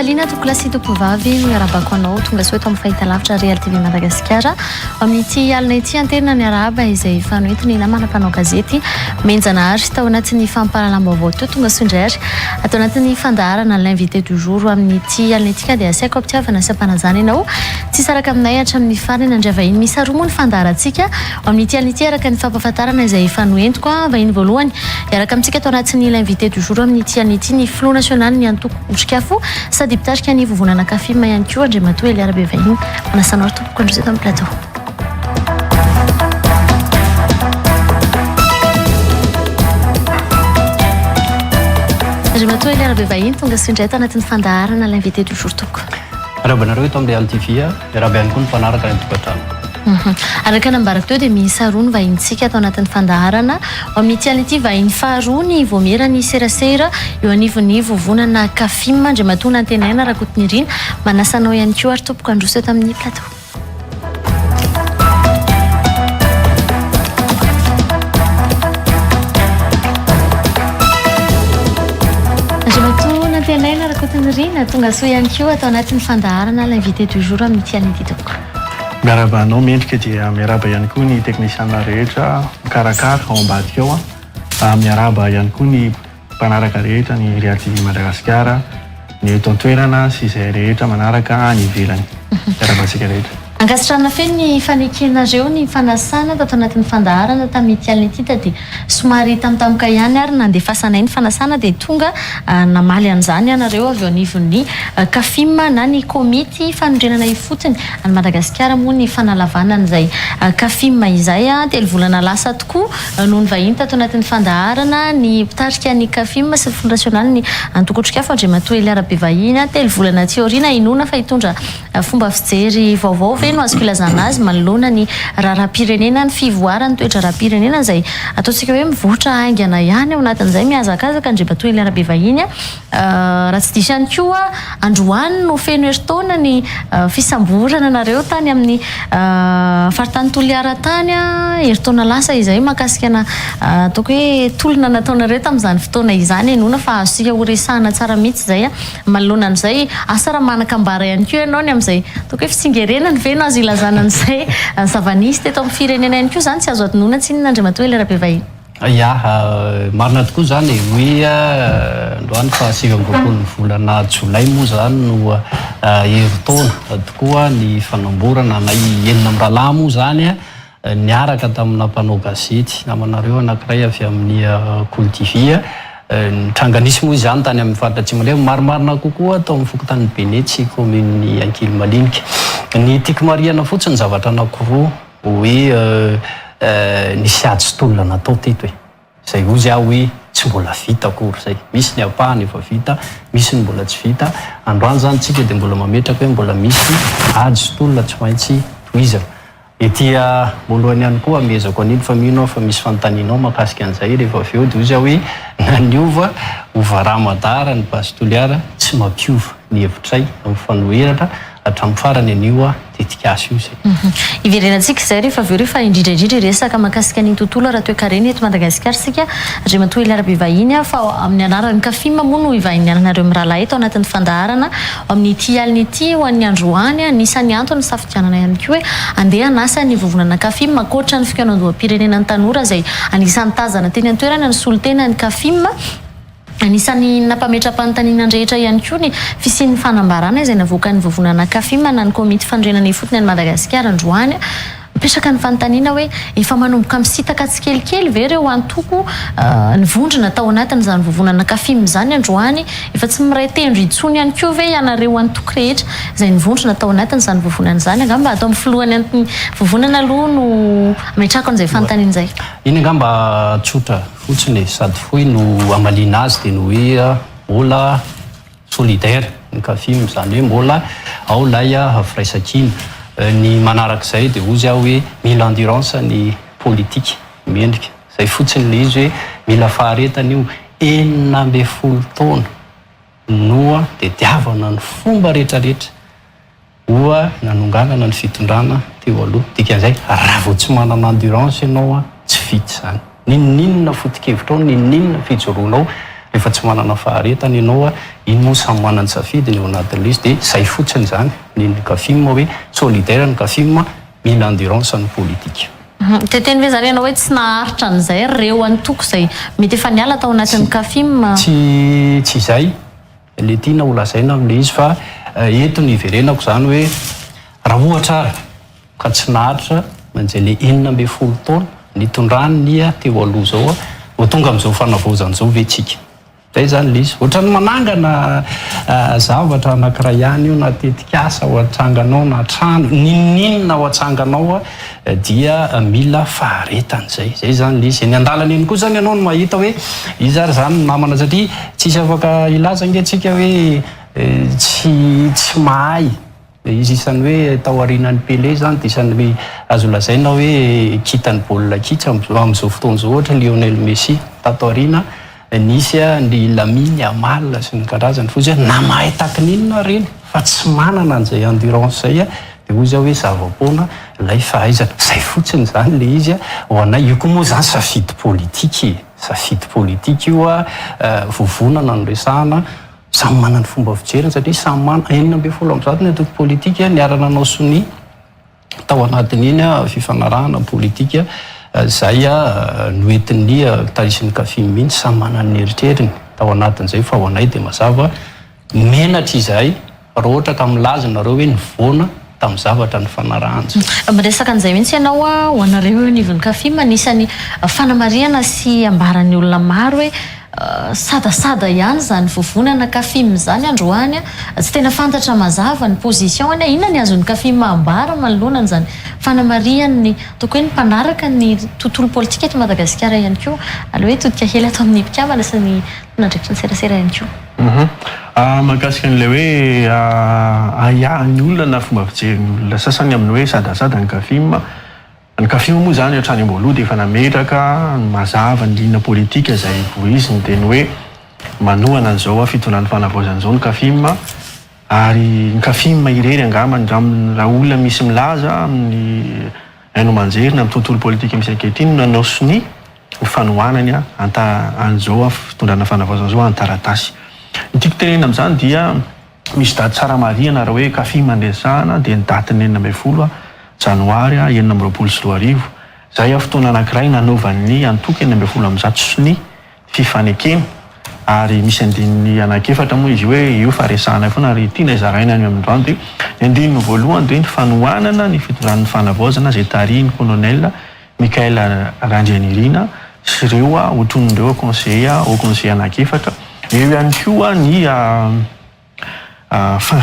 Am-pifaliana tompokolahy sy tompovavy no iarahabako anao tonga soa eto amin'ny fahitalavitra Real TV Madagasikara. Amin'ity alina ity antenina ny arahaba izay efa noentin'ny namana mpanao gazety Menjanahary tao anatin'ny fampahalalam-baovao teo. Tonga soa indray ary ato anatin'ny fandaharana L'invité du jour amin'ity alina ity ka dia asaiko am-pitiavana sy am-panajana ianao tsy hisaraka aminay hatramin'ny farany. Nandray vahiny miisa roa moa ny fandaharantsika amin'ity alina ity araka ny fampahafantarana izay efa noentiko. Vahiny voalohany Hiaraka amintsika ato anatin'ny L'invité du jour amin'ity anio ity ny filoha nasionalin'ny antoko Otrikafo sady mpitarika ny vovonana Cafim ihany koa Andriamatoa Elia Rabevahiny. Manasa anao ry tompoko handroso eto amin'ny plateau. Andriamatoa Elia Rabevahiny, tonga soa indray ato anatin'ny fandaharana L'invité du jour tompoko. Miarahaba anareo eto amin'ny Real TV a. Miarahaba ihany koa ny mpanaraka any an-tokantrano. Araka ny nambarako teo dia miisa roa ny vahinintsika ato anatin'ny fandaharana. Ao amin'ity alina ity vahiny faharoa ny Vaomieran'ny serasera eo anivon'ny vovonana Cafim, Andriamatoa Nantenaina Rakotonirina. Manasa anao ihany koa ary tompoko handroso eto amin'ny plateau. Andriamatoa Nantenaina Rakotonirina, tonga soa ihany koa ato anatin'ny fandaharana L'invité du jour amin'ity alina ity tompoko. Miarahaba anao Mendrika dia miarahaba ihany koa ny teknisiana rehetra mikarakara ao ambadika ao. Miarahaba ihany koa ny mpanaraka rehetra ny Real TV Madagasikara, ny eto an-toerana sy izay rehetra manaraka any ivelany. Miarahaba antsika rehetra. Ankasitrahana feno ny fanekenareo ny fanasana tato anatin'ny fandaharana tamin'ity alina ity dia somary tampotampoka ihany ary nandefasanay ny fanasana dia tonga namaly an'izany ianareo avy eo anivon'ny Cafim na ny komity fanorenana ifotony an'i Madagasikara moa ny fanalavana an'izay Cafim izay. Telo volana lasa tokoa no nivahiny tato anatin'ny fandaharana ny mpitarika ny Cafim sy ny filoha nasionalin'ny antoko Otrikafo Andriamatoa Elia Rabevahiny. Telo volana aty aoriana, inoana fa hitondra fomba fijery vaovao ve no azoko ilazana azy manoloana ny raharaham-pirenena, ny fivoaran'ny toe-draharaham-pirenena izay ataontsika hoe mivoatra haingana ihany ao anatin'izay mihazakazaka Andriamatoa Elia Rabevahiny. Raha tsy diso ihany koa, androany no feno herintaona ny fisamborana anareo tany amin'ny faritany Toliara tany, herintaona lasa izay mahakasika ana ataoko hoe tolona nataonareo tamin'izany fotoana izany, inoana fa azontsika ho resahana tsara mihitsy izay manoloana an'izay, asa raha manan-kambara ihany koa ianao ny amin'izay ataoko hoe fitsingerenana ve no azo ilazana an'izay zava-nisy teto amin'ny firenena ihany koa izany, tsy azo adinoina tsinona Andriamatoa Ela Rabevahiny. Ya, marina tokoa izany e, hoe androany faha 29 ny volana jolay moa izany no herintaona tokoa ny fanamborana anay enina mirahalahy moa izany niaraka tamina mpanao gazety namanareo anankiray avy amin'ny Kolo TV. Ny tranga nisy moa izany tany amin'ny faritra Atsimo Andrefana, marimarina kokoa tao amin'ny fokontanin'i Benetsy, kaominin'i Ankilimalinike. Ny tiako marihana fotsiny zavatra anankiroa. Hoe nisy ady sy tolona natao teto e. Izay hozy aho hoe tsy mbola vita akory izay. Misy ny ampahany efa vita, misy ny mbola tsy vita. Androany izany tsika dia mbola mametraka hoe mbola misy ady sy tolona tsy maintsy tohizana. Ety am-boalohany ihany koa amehezako an'iny fa mino aho fa misy fanontanianao mahakasika an'izay rehefa avy eo dia hozy aho hoe na niova ho varamadara ny Base Toliara tsy mampiova ny hevitray amin'ny fanoherana hatramin'ny farany an'io tetikasa io izay. Hiverenantsika izay rehefa avy eo rehefa indrindra indrindra hiresaka mahakasika ny tontolo ara-toekarena eto Madagasikara isika Andriamatoa Hilaire Bevahiny fa amin'ny anaran'ny Cafim moa no hivahiniananareo mirahalahy eto anatin'ny fandaharana amin'ity alina ity ho an'ny androany. Anisan'ny antony nisafidianana ihany koa hoe andeha hanasa ny vovonana Cafim ankoatra ny fikaonandoham-pirenena ny tanora izay anisan'ny tazana teny an-toerana ny solontena ny Cafim. Anisan'ny nampametra-panontaniana ny rehetra ihany koa ny fisian'ny fanambarana izay navoakan'ny vovonana Cafim na ny komity fanorenana ifotony an'i Madagasikara androany. Mipetraka ny fanontaniana hoe efa manomboka misintaka tsikelikely ve ireo antoko nivondrona tao anatin'izany vovonana Cafim izany androany? Efa tsy miray tendro intsony ihany koa ve ianareo antoko rehetra izay nivondrona tao anatin'izany vovonana izany? Angamba ato amin'ny filohan'ny vovonana aloha no ametrahako an'izay fanontaniana izay. Iny angamba tsotra. Fotsiny e, sady fohy no hamaliana azy dia ny hoe mbola solidaire ny Cafim, izany hoe mbola ao ilay firaisankina. Ny manarak'izay dia hozy aho hoe mila endurance ny politika mendrika. Izay fotsiny ilay izy hoe mila faharetana io, 16 taona no tediavana ny fomba rehetrarehetra. Oa nanonganana ny fitondrana teo aloha. Dikan'izay raha vao tsy manana endurance ianao tsy vita izany. N'inon'inona foto-kevitrao, n'inon'inona fijoroanao. Rehefa tsy manana faharetana ianao, iny moa samy manana ny safidiny ao anatin'ilay izy dia izay fotsiny izany ny ny Cafim hoe solidaire ny Cafim, mila endurance ny politika. Te hiteny ve izany ianao hoe tsy naharitra an'izay ireo antoko izay mety efa niala tao anatin'ny Cafim? Tsy tsy izay ilay tiana ho lazaina amin'ilay izy fa eto no iverenako izany hoe raha ohatra ary ka tsy naharitra manjay le 16 taona nitondrany ny teo aloha zao vao tonga amin'izao fanavaozana izao ve tsika? Zay zany le izy. Ohatran'ny manangana zavatra anakiray ihany io na tetikasa ao atsanganao na trano, n'inon'inona ao atsanganao dia mila faharetana zay. Zay zany le izy. Eny andalana eny koa zany ianao no mahita hoe iza ary zany ny namana satria tsisy afaka hilaza ange tsika hoe tsy tsy mahay. Izy isan'ny hoe tao aorianan'i Pelé izany dia isan'ny azo lazaina hoe kintan'ny baolina kitra amin'izao fotoana izao ohatra Lionel Messi. Tato aoriana nisy ny Lamine Yamal sy ny karazany fa ozy na mahay tahaky ny inona ary ireny fa tsy manana an'izay endurance izay dia hoy aho hoe zava-poana ilay fahaizana. Izay fotsiny izany ilay izy ho anay. Io koa moa izany safidy politika e! Safidy politika io, vovonana no resahana. Samy manana ny fomba fijeriny satria samy manana, 116 ny antoko politika niara-nanao sonia tao anatin'iny fifanarahana politika izay noentin'ny tarisin'ny Cafim iny, samy manana ny eritreriny tao anatin'izay fa ho anay dia mazava, menatra izahay raha ohatra ka milaza nareo hoe nivoana tamin'ny zavatra nifanarahana. Miresaka an'izay mihitsy ianao ho anareo eo anivon'ny Cafim, anisan'ny fanamarihana sy ambaran'ny olona maro hoe sadasada ihany izany vovonana Cafim izany androany, tsy tena fantatra mazava ny position-ny, inona ny azon'ny Cafim ambara manoloana an'izany fanamarihan'ny ataoko hoe ny mpanaraka ny tontolo politika eto Madagasikara ihany koa, aleo hitodika kely ato amin'ny mpikambana sy ny tompon'andraikitry ny serasera ihany koa. Mahakasika an'ilay hoe ahiahin'ny olona na fomba fijerin'ny olona sasany amin'ny hoe sadasada ny Cafim. Ny Cafim moa izany hatrany am-boalohany dia efa nametraka ny mazava ny ligne politique izay voiziny dia ny hoe manohana an'izao fitondran'ny fanavaozana izao ny Cafim ary ny Cafim irery angamba raha olona misy milaza amin'ny haino aman-jery na amin'ny tontolo politika misy ankehitriny no nanao sonia ny fanohanany an'izao fitondrana fanavaozana izao an-taratasy. Ny tiako tenenina amin'izany dia misy daty tsara marihana raha hoe Cafim no resahana dia ny datin'ny 16 janoary 2026. Izay fotoana anankiray nanaovan'ny antoko 116 sonia fifanekena ary misy andininy anankiefatra moa izy io hoe io fa resahana foana ary tiana zaraina any amin'ny rano dia ny andininy voalohany dia ny fanohanana ny fitondran'ny fanavaozana izay tarihin'ny colonel Michael Randrianirina sy ireo otronin'ireo conseiller haut conseiller anankiefatra. Eo ihany koa ny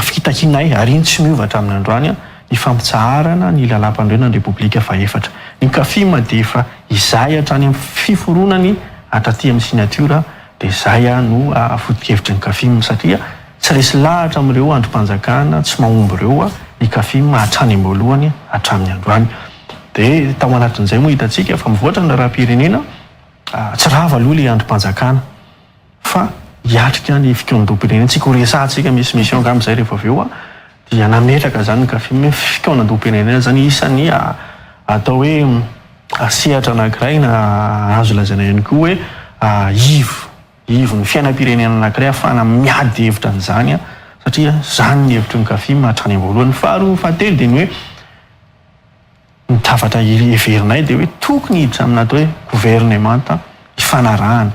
fitakianay ary iny tsy miova hatramin'ny androany ny fampitsaharana ny lalàmpanorenana ny Repoblika fahefatra. Ny Cafim dia efa izay hatrany amin'ny fiforonany hatraty amin'ny signature dia izay no foto-kevitry ny Cafim satria tsy resy lahatra amin'ireo andrim-panjakana tsy mahomby ireo ny Cafim hatrany am-boalohany hatramin'ny androany. Dia tao anatin'izay moa hitantsika fa mivoatra ny raharaham-pirenena, tsy rava aloha ilay andrim-panjakana fa hiatrika ny fikaonandoham-pirenena, tsika ho resahantsika misimisy eo angamba izay rehefa avy eo dia nametraka izany ny Cafim hoe fikaonandoham-pirenena izany isan'ny atao hoe sehatra anankiray na azo lazaina ihany koa hoe ivo, ivon'ny fiainam-pirenena anankiray ahafahana miady hevitra an'izany satria izany ny hevitry ny Cafim hatrany am-boalohany. Faharoa, fahatelo dia ny hoe Ny zavatra heverinay dia hoe tokony hiditra amina atao hoe governemanta ifanarahana.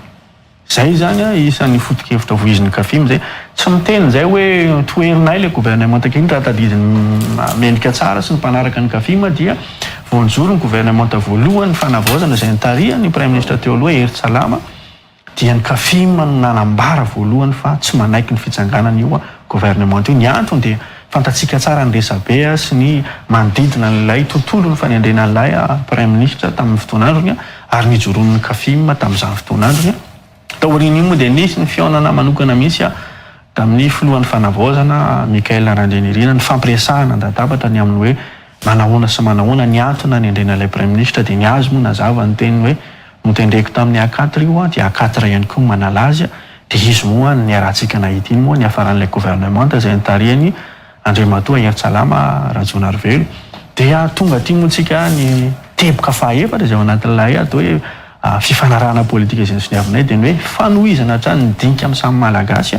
Izay izany isan'ny foto-kevitra voizin'ny Cafim izay. Tsy miteny izay hoe toherinay ilay governemanta ankehitriny raha tadidin'ny mendrika tsara sy ny mpanaraka ny Cafim dia vao nijoro ny governemanta voalohany fanavaozana izay notarihan'ny praiminisitra teo aloha Hery Tsalama dia ny Cafim no nanambara voalohany fa tsy manaiky ny fitsanganan'io gouvernement io. Ny antony dia fantatsika tsara ny resabe sy ny manodidina an'ilay tontolon'ny fanendrena an'ilay Praiminisitra tamin'ny fotoan'androny ary nijoroan'ny Cafim tamin'izany fotoan'androny. Taorian'io moa dia nisy ny fihaonana manokana mihitsy tamin'ny filohan'ny fanavaozana Michaël Randrianirina nifampiresahana an-databatra ny amin'ny hoe manahoana sy manahoana ny antony nanendrena ilay Praiminisitra dia ny azy moa nazava ny teniny hoe Notendreko tamin'ny A quatre io dia A quatre ihany koa no manala azy dia izy moa niarahantsika nahita iny moa niafaran'ilay gouvernement izay notarihan'i Andriamatoa Herintsalama Rajaonarivelo dia tonga aty moa tsika ny teboka fahaefatra izay ao anatin'ilay atao hoe fifanarahana politika izay nosoniavinay dia ny hoe fanohizana hatrany ny dinika amin'ny samy Malagasy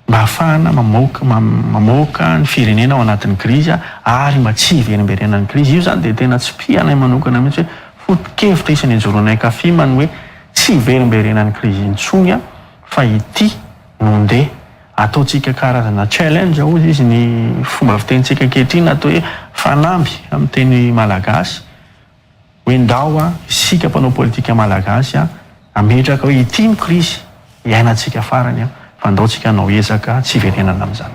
mba hahafahana mamoaka mamoaka ny firenena ao anatin'ny krizy ary mba tsy hiverimberenan'ny krizy. Io izany dia tena tsipihanay manokana mihitsy hoe foto-kevitra isan'ny ijoroanay Cafim ny hoe tsy hiverimberenan'ny krizy intsony fa ity no ndeha ataontsika karazana challenge hozy izy ny fomba fitenintsika ankehitriny atao hoe fanamby amin'ny teny malagasy hoe ndao a isika mpanao politika malagasy a hametraka hoe ity no krizy iainantsika farany a fa ndao tsika hanao ezaka tsy hiverenana amin'izany.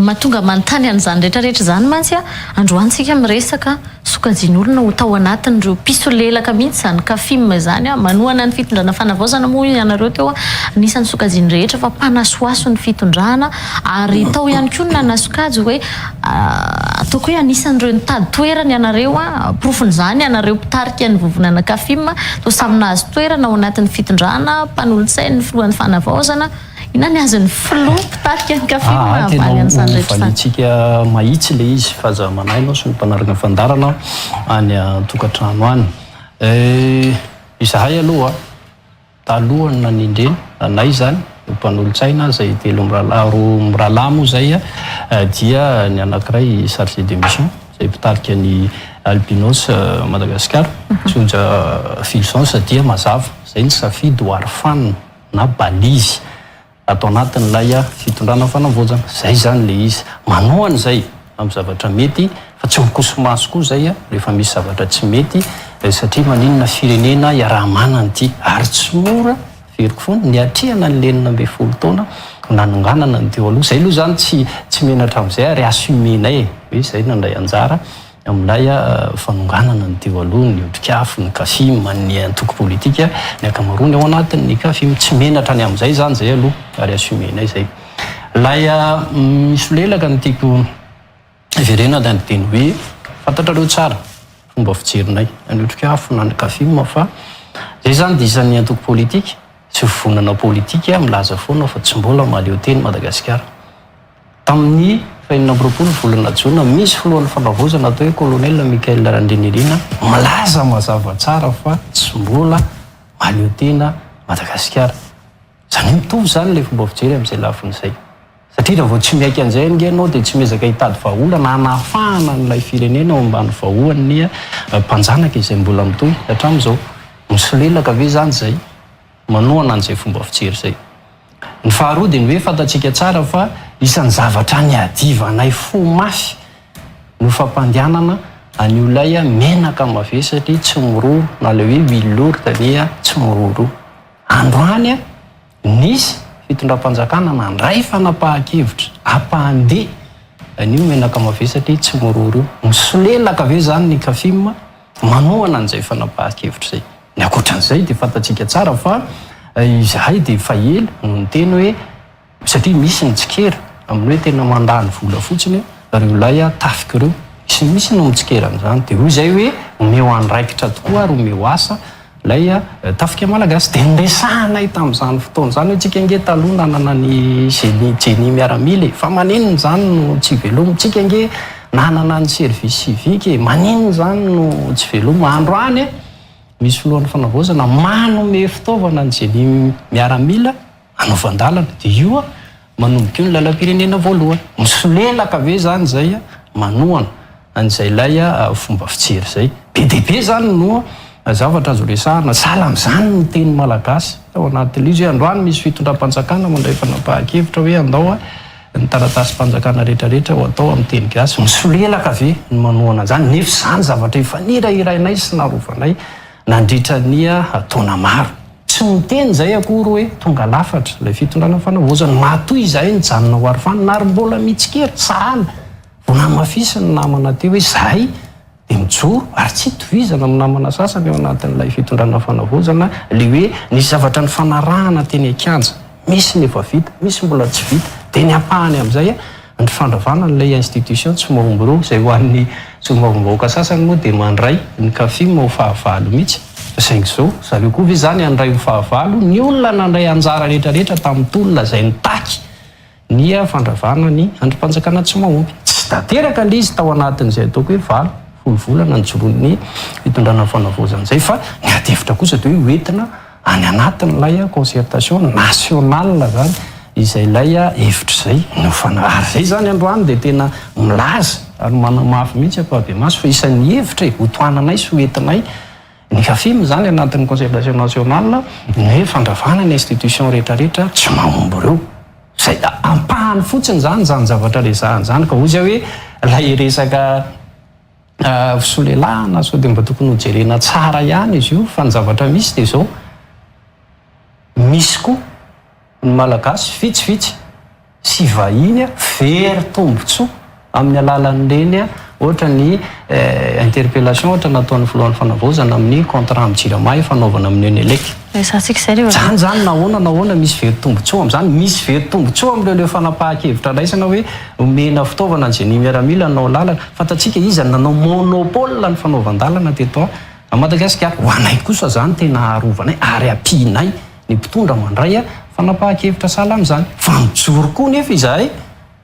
Mahatonga manontany an'izany rehetra rehetra izany mantsy androany tsika miresaka sokajian'olona ho tao anatin'ireo mpisolelaka mihitsy izany Cafim izany, manohana ny fitondrana fanavaozana moa ianareo teo, anisan'ny sokajiany rehetra fa mpanasohaso ny fitondrana ary tao ihany koa ny nanasokajy hoe ataoko hoe anisan'ireo nitady toerana ianareo, porofon'izany ianareo mpitarika ny vovonana Cafim toa samy nahazo toerana ao anatin'ny fitondrana, mpanolotsain'ny filohan'ny fanavaozana. Inona ny azon'ny filoha mpitarika ny Cafim Aa tena havaly an'izany ho rehetra izany? valiantsika mahitsy ilay izy fa aza manahy ianao sy ny mpanaraka ny fandaharana any an-tokantrano any. Izahay aloha talohan'ny nanendrena anay izany ho mpanolotsaina izay telo mirahalahy, roa mirahalahy moa izay dia ny anankiray chargé de mission izay mpitarika ny Albinos Madagascar, Soja Fulgence dia mazava izay ny safidy ho arofanina. na balise ato anatin'ilay fitondrana fanavaozana. Izay izany ilay izy. Manohana izay amin'ny zavatra mety fa tsy mikoso-maso koa izay rehefa misy zavatra tsy mety satria maninona firenena iaraha-manana ity ary tsy mora averiko foana ny atrehana an'ilay 16 taona nanonganana ny teo aloha. Izay aloha izany tsy tsy menatra amin'izay ary assumer-nay e, hoe izay nandray anjara. Amin'ilay fanonganana ny teo aloha, ny Otrikafo, ny Cafim, ny antoko politika, ny ankamaroany ao anatin'ny Cafim. Tsy menatra ny amin'izay izany izay aloha ary assumer-nay izay. Ilay misolelaka no tiako hiverenana dia ny hoe fantatrareo tsara fomba fijerinay na ny Otrikafo na ny Cafim fa izay izany dia isan'ny antoko politika sy vovonana politika milaza foana fa tsy mbola mahaleo tena i Madagasikara. Tamin'ny faha 26 volana jona, misy filohan'ny fanavaozana atao hoe Colonel Michael Randrianirina milaza mazava tsara fa tsy mbola mahaleo tena Madagasikara. Izany hoe mitovy izany ilay fomba fijery amin'izay lafiny izay. Satria raha vao tsy miaiky an'izay ange ianao dia tsy miezaka hitady vahaolana hanafahana an'ilay firenena ao ambany vahoan'ny mpanjanaka izay mbola mitohy hatramin'izao. Misolelaka ve izany izay? Manohana an'izay fomba fijery izay. Ny faharoa dia ny hoe fantatsika tsara fa isan'ny zavatra niadivanay fo mafy no fampandehanana an'io ilay menaka mavesatry tsy miroro na ilay hoe huile lourde anie tsy miroro io. Androany nisy fitondram-panjakana nandray fanapahan-kevitra hampandeha an'io menaka mavesatry tsy miroro io. Misolelaka ve izany ny Cafim manohana an'izay fanapahan-kevitra izay? Ny ankoatran'izay dia fantatsika tsara fa izahay dia efa ela no niteny hoe satria misy ny tsikera amin'ny hoe tena mandany vola fotsiny ireo ilay tafika ireo. Misy misy no mitsikera an'izany. Dia hoy izahay hoe omeo andraikitra tokoa ary omeo asa ilay tafika malagasy. Dia niresahanay tamin'izany fotoana izany hoe tsika ange taloha nanana ny génie génie miaramila e, fa maninona izany no tsy veloma? Tsika ange nanana ny service civique e, maninona izany no tsy veloma? Androany e! Misy filohan'ny fanavaozana manome fitaovana ny génie miaramila hanaovan-dalana. Dia io manomboka io ny lalam-pirenena voalohany. Misolelaka ve izany izay manohana an'izay ilay fomba fijery izay? Be dia be izany no zavatra azo resahana. Sahala amin'izany ny teny malagasy ao anatin'ilay izy hoe androany misy fitondram-panjakana mandray fanapahan-kevitra hoe andao Ny taratasim-panjakana rehetra rehetra ho atao amin'ny teny gasy, misolelaka ve ny manohana an'izany? Nefa izany zavatra efa nirahirainay sy narovanay nandritra ny taona maro. Tsy miteny izay akory hoe tonga lafatra ilay fitondrana fanavaozana. Matoa izahay nijanona ho arofanina ary mbola mitsikera, sahala vao namafisin'ny namana teo hoe izahay dia mijoro ary tsy itovizana amin'ny namana sasany ao anatin'ilay fitondrana fanavaozana ilay hoe nisy zavatra nifanarahana teny an-kianja, misy ny efa vita, misy mbola tsy vita, dia ny ampahany amin'izay ny fandravana an'ilay institution tsy mahomby ireo, izay ho an'ny solombavambahoaka sasany moa dia mandray ny Cafim ho fahavalo mihitsy, fa saingy izao, zareo koa ve izany handray ho fahavalo ny olona nandray anjara rehetra rehetra tamin'ny tolona izay nitaky Ny fandravana ny andrim-panjakana tsy mahomby. Tsy tanteraka ilay izy tao anatin'izay ataoko hoe valo Folo volana nijoroan'ny fitondrana fanavaozana izay fa ny ady hevitra kosa dia hoe hoentina any anatin'ilay concertation nationale izany izay ilay hevitra izay no fana ary izay izany androany dia tena milaza ary manamafy mihitsy ampahibemaso fa isan'ny hevitra e hotohananay sy hoentinay ny Cafim izany anatin'ny concertation nationale ny hoe fandravana ny institution rehetrarehetra tsy mahomby ireo. Izay ampahany fotsiny izany izany zavatra resahana izany ka hoy izy hoe ilay resaka fisolelahana sao dia mba tokony ho jerena tsara ihany izy io fa ny zavatra misy dia izao, misy koa ny Malagasy vitsivitsy sy vahiny very tombotsoa amin'ny alalan'ireny ohatra ny interpellation ohatra nataon'ny filohan'ny fanavaozana amin'ny contrat amin'ny jirama ifanaovana amin'ny Enelec. Resahantsika izay rehefa Izany izany nahoana nahoana misy very tombotsoa amin'izany, misy very tombotsoa amin'ireo ireo fanapahan-kevitra raisina hoe omena fitaovana ny génie miaramila hanao lalana. Fantatsika iza no nanao monopole ny fanaovan-dalana teto à Madagasikara. Ho anay kosa izany tena arovanay ary ampianay ny mpitondra mandray fanapahan-kevitra sahala amin'izany. Fa mijoro koa nefa izahay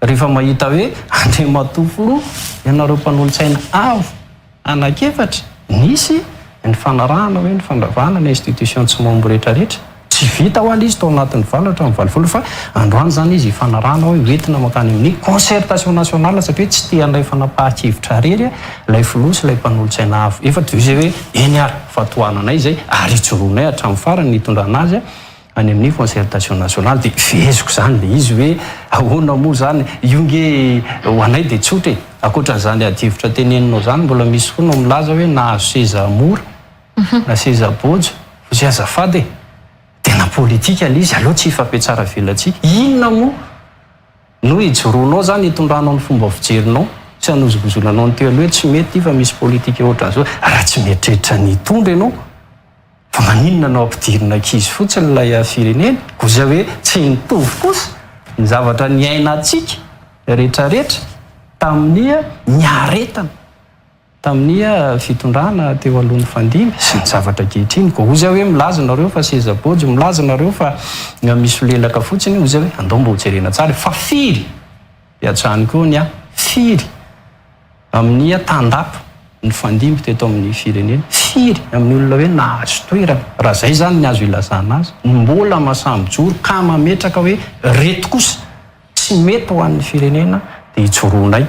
Rehefa mahita hoe Andriamatoa Filoha, ianareo mpanolotsaina avo anankiefatra, nisy ny fanarahana hoe ny fandravana ny institution tsy mahomby rehetrarehetra, tsy vita hoa ilay izy tao anatin'ny valo hatramin'ny 80 fa androany izany izy hifanarahana hoe hoentina mankany amin'ny concertation nationale satria hoe tsy te handray fanapahan-kevitra irery ilay Filoha sy ilay mpanolotsaina avo efatra, dia hoy izay hoe eny ary fa tohananay izay ary hijoroanay hatramin'ny farany ny hitondrana azy. any amin'ny concertation nationale dia feheziko izany ilay izy hoe ahoana moa izany, io nge ho anay dia tsotra e, ankoatran'izany adihevitra teneninao izany mbola misy koa no milaza hoe nahazo seza mora na seza bojo, fa tsy azafady e, tena politika ilay izy, aleo tsy hifampiatsara velatsihy, inona moa no ijoroanao izany hitondranao ny fomba fijerinao sy hanozongozonanao ny teo aloha hoe tsy mety ity fa misy politika ohatran'izao, raha tsy mieritreritra ny hitondra ianao. Fa maninona no ampidirina ankizy fotsiny ilay firenena? Koa hoe tsy nitovy kosa ny zavatra niainantsika retraretra tamin'ny niaretana tamin'ny fitondrana teo aloha nifandimby sy ny zavatra ankehitriny. Koa hozy aho hoe milaza nareo fa seza bôjo, milaza nareo fa misolelaka fotsiny, hozy aho hoe andao mba hojerena tsara e! Fa firy? Dia hatrany koa ny ahy, firy? Amin'ny tandapa nifandimby teto amin'ny firenena, firy amin'ny olona hoe nahazo toerana, raha izay izany ny azo ilazana azy, no mbola mahasahy mijoro ka mametraka hoe reto kosa tsy mety ho an'ny firenena dia ijoroanay.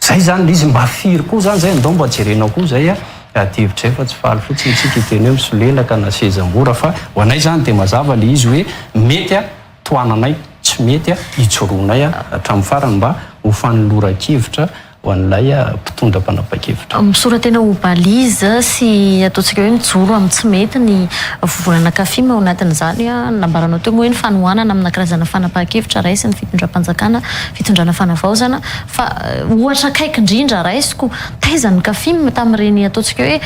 Izay izany ilay izy, mba firy koa izany izay, andao mba jerena koa izay adihevitra izay fa tsy faly fotsiny isika hiteny hoe misolelaka na seza mora fa ho anay izany dia mazava ilay izy hoe mety tohananay, tsy mety ijoroanay hatramin'ny farany mba ho fanoloran-kevitra ho an'ilay mpitondra mpanapa-kevitra. Misora-tena ho balise sy ataontsika hoe mijoro amin'ny tsy mety ny vovonana Cafim ao anatin'izany. Nambaranao teo moa hoe ny fanohanana amina karazana fanapahan-kevitra raisin'ny fitondram-panjakana, fitondrana fanavaozana. Fa ohatra akaiky indrindra raisiko, taiza ny Cafim tamin'ireny ataontsika hoe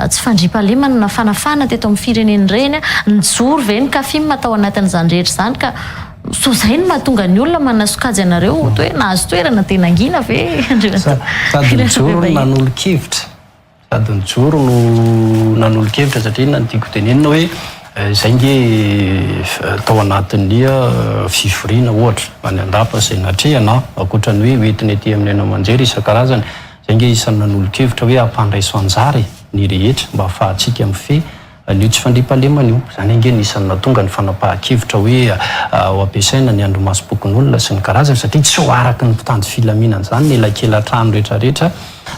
tsy fandriampahalemana na fanafahana teto amin'ny firenena ireny? Nijoro ve ny Cafim tao anatin'izany rehetra izany ka sao izay no mahatonga ny olona manasokajy anareo ho toa hoe nahazo toerana dia nangina ve Andriamatoa Sady nijoro no nanolo-kevitra. Sady nijoro no nanolo-kevitra satria inona no tiako tenenina hoe izay nge tao anatin'ny fivoriana ohatra any an-dapa izay natrehana ankoatra ny hoe hoentina ety amin'ny haino aman-jery isan-karazany, izay nge isan'ny nanolo-kevitra hoe ampandraiso anjara e ny rehetra mba ahafahantsika mifehy an'io tsy fandriampahalemana io. Izany ange no isan'ny nahatonga ny fanapahan-kevitra hoe ho ampiasaina ny andrimasom-pokonolona sy ny karazany satria tsy ho araky ny mpitandro filaminana izany ny elakelan-trano rehetrarehetra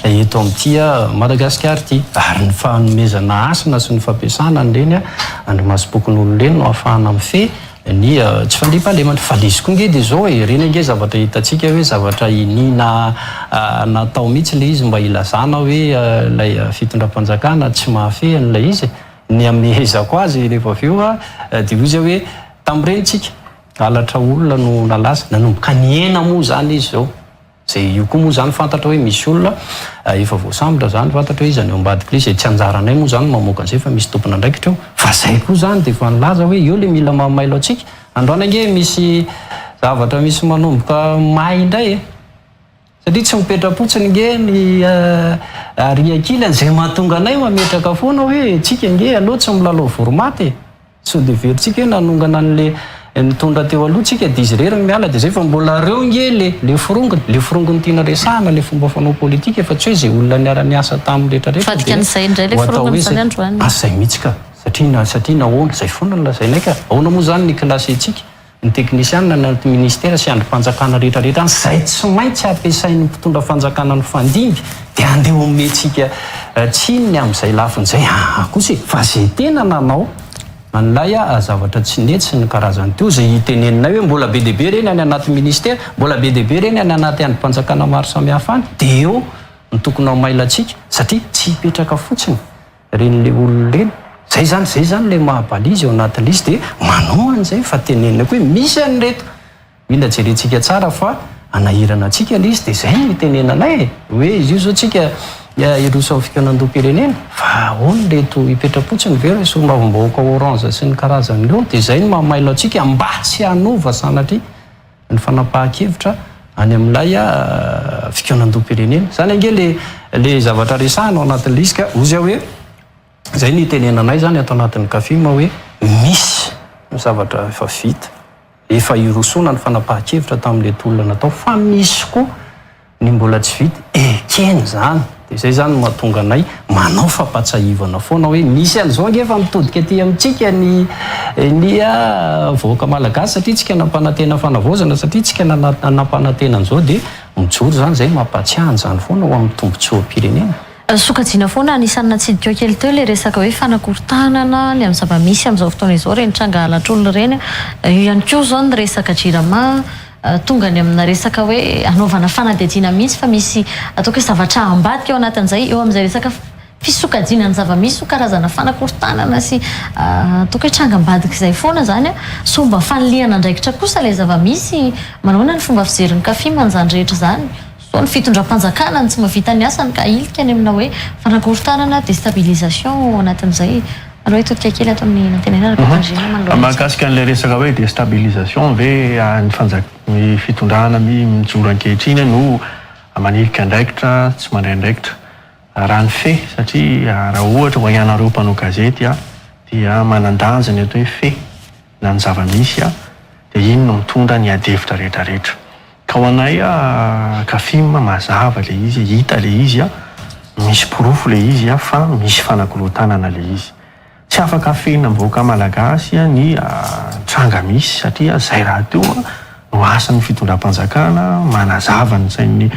eto amin'ity Madagasikara ity. Ary ny fanomezana hasina sy ny fampiasana an'ireny andrimasom-pokonolona ireny no ahafahana mifehy ny tsy fandriampahalemana. Fa ilay izy koa ange dia izao e, ireny ange zavatra hitantsika hoe zavatra iniana natao mihitsy ilay izy mba hilazana hoe ilay fitondram-panjakana tsy mahafehy an'ilay izy e. Ny amehezako azy rehefa avy eo dia hoy izy hoe tamin'ireny tsika halatra olona no nalaza, nanomboka nihena moa izany izy izao. Izay io koa moa izany fantatra hoe misy olona efa voasambotra izany, fantatra hoe iza ny ao ambadik'ilay izy, tsy anjaranay moa izany ny mamoaka an'izay fa misy tompon'andraikitra eo. Fa izay koa izany dia efa nilaza hoe eo ilay mila mahamailo antsika. Androany ange misy zavatra misy manomboka may indray e! Satria tsy mipetra-potsiny nge ny ary ankilany izay mahatonga anay mametraka foana hoe tsika nge aleo tsy milalao voromaty e! Sao dia heverintsika hoe nanongana an'le nitondra teo aloha tsika dia izy irery no miala dia zay fa mbola reo nge le le forongony, le forongony tiana resahana le fomba fanao politika fa tsy hoe zay olona niara niasa taminy rehetra rehetra dia ho atao hoe zay, ah zay mihitsy ka, satria satria nahoana, zay foana no lazainay ka, ahoana moa zany ny classe-tsika, ny teknisianina any anaty ministera sy andrim-panjakana rehetra rehetra any zay tsy maintsy ampiasain'ny mpitondra fanjakana nifandimby dia andeha omentsika tsiny ny amin'izay lafiny zay, aa kosa e, fa zay tena nanao An'ilay zavatra tsy nety sy ny karazany teo izay iteneninay hoe mbola be dia be ireny any anaty ministera, mbola be dia be ireny any anaty andrim-panjakana maro samihafa any, dia eo no tokony ho mailantsika satria tsy hipetraka fotsiny ireny le olona ireny. Izay izany, izay izany ilay maha balise eo anatin'ilay izy dia manao an'izay fa teneninay koa hoe misy an'ireto. Mila jerentsika tsara fa hanahirana antsika ilay izy dia izay no itenenanay e! Hoe izy io izao tsika hiroso amin'ny fikaonandoham-pirenena fa ahoana ireto hipetra-potsiny ve ireo solombavambahoaka orange sy ny karazany ireo? Dia izay no maha mailo antsika mba tsy hanova sanatria ny fanapahan-kevitra any amin'ilay fikaonandoham-pirenena. Izany ange ilay ilay zavatra resahina ao anatin'ilay izy ka hozy aho hoe izay no itenenanay izany ato anatin'ny CAFIM hoe misy ny zavatra efa vita. Efa hirosoana ny fanapahan-kevitra tamin'ilay tolona natao fa misy koa ny mbola tsy vita, ekena izany. Dia izay izany no mahatonga anay manao fampahatsiahivana foana hoe misy an'izao ange fa mitodika aty amintsika ny ny vahoaka malagasy satria tsika nampanantena fanavaozana, satria tsika nampanantena an'izao dia mijoro izany izay mampahatsiahy an'izany foana ho amin'ny tombontsoam-pirenena. Sokajiana foana, anisan'ny natsidikao kely teo ilay resaka hoe fanakorontanana ny amin'ny zava-misy amin'izao fotoana izao, ireny tranga halatr'olona ireny. Eo ihany koa izao ny resaka Jirama, tonga any amina resaka hoe hanaovana fanadihadiana mihitsy fa misy ataoko hoe zavatra ambadika ao anatin'izay, eo amin'izay resaka fisokajiana ny zava-misy ho karazana fanakorontanana sy ataoko hoe tranga ambadika izay foana izany. Sao mba fanilihana andraikitra kosa ilay zava-misy, manahoana ny fomba fijerin'ny Cafim an'izany rehetra izany? Sao ny fitondram-panjakana no tsy mahavita ny asany ka ahilika any amina hoe fanakorontanana, déstabilisation ao anatin'izay. Aleo hitodika kely ato amin'ny Nantenaina Rakotonirina manoloana izay. Mahakasika an'ilay resaka hoe déstabilisation ve ny fanjak- ny fitondrana mijoro ankehitriny no manilika andraikitra, tsy mandray andraikitra? Raha ny fe, satria raha ohatra ho ianareo mpanao gazety dia manan-danja ny atao hoe fe na ny zava-misy dia iny no mitondra ny adihevitra rehetrarehetra. Ka ho anay Cafim mazava le izy, hita le izy, misy porofo le izy fa misy fanakorontanana le izy. Tsy afaka afenina amin'ny vahoaka malagasy ny tranga misy satria zay rahateo no asan'ny fitondram-panjakana manazava ny sain'ny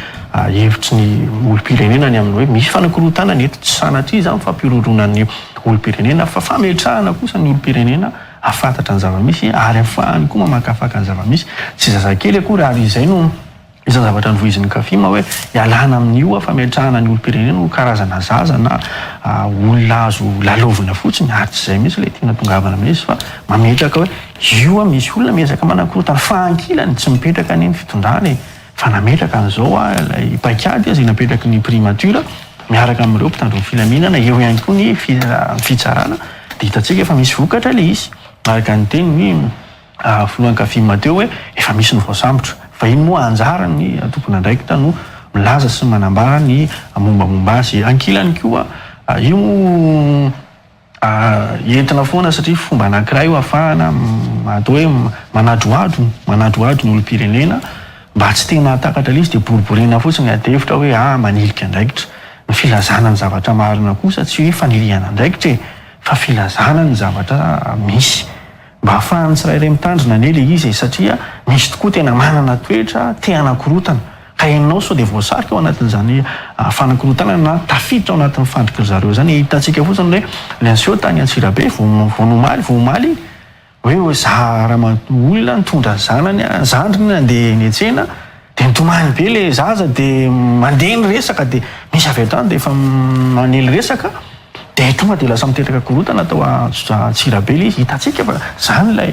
hevitry ny olom-pirenena ny amin'ny hoe misy fanakorontanana eto, tsy sanatria izany fampihorohoroana ny olom-pirenena fa fametrahana kosa ny olom-pirenena hahafantatra ny zava-misy ary hahafahany koa mamakafaka ny zava-misy. Tsy zazakely akory ary izay no isan'ny zavatra novoizin'ny Cafim hoe ialana amin'io fametrahana ny olom-pirenena ho karazana zaza na olona azo lalaovina fotsiny ary tsy izay mihitsy ilay tiana tongavana amin'izy fa mametraka hoe io misy olona miezaka manakorontana fa ankilany tsy mipetraka anie ny fitondrana e! Fa nametraka an'izao ilay paikady izay napetraky ny primature miaraka amin'ireo mpitandro ny filaminana, eo ihany koa ny fitsarana dia hitantsika efa misy vokatra ilay izy. Araka ny tenin'ny filohan'ny Cafim teo hoe efa misy ny voasambotra. Fa iny moa anjaran'ny tompon'andraikitra no milaza sy manambara ny mombamomba azy. Ankilany koa io Entina foana satria fomba anankiray io ahafahana atao hoe manadrohadro, manadrohadro ny olom-pirenena mba tsy tena hahatakatra ilay izy dia boriborina fotsiny ny adihevitra hoe ah manilika andraikitra. Ny filazana ny zavatra marina kosa tsy hoe fanilihana andraikitra e, fa filazana ny zavatra misy. Mba ahafahan'ny tsirairay mitandrina anie ilay izy e, satria misy tokoa tena manana toetra te hanakorotana, ka ianao sao dia voasarika ao anatin'izany fanakorontanana na tafiditra ao anatin'ny fandriky ry zareo izany, hitantsika fotsiny hoe ilay niseho tany Antsirabe vao vao nomaly vao omaly iny, hoe za ramatoa olona nitondra ny zanany, zandriny nandeha niantsena dia nitomany be ilay zaza dia mandeha ny resaka dia misy avy hatrany dia efa manely resaka. Dia tonga dia lasa miteraka korontana tao Antsirabe ilay izy. Hitantsika fa izany ilay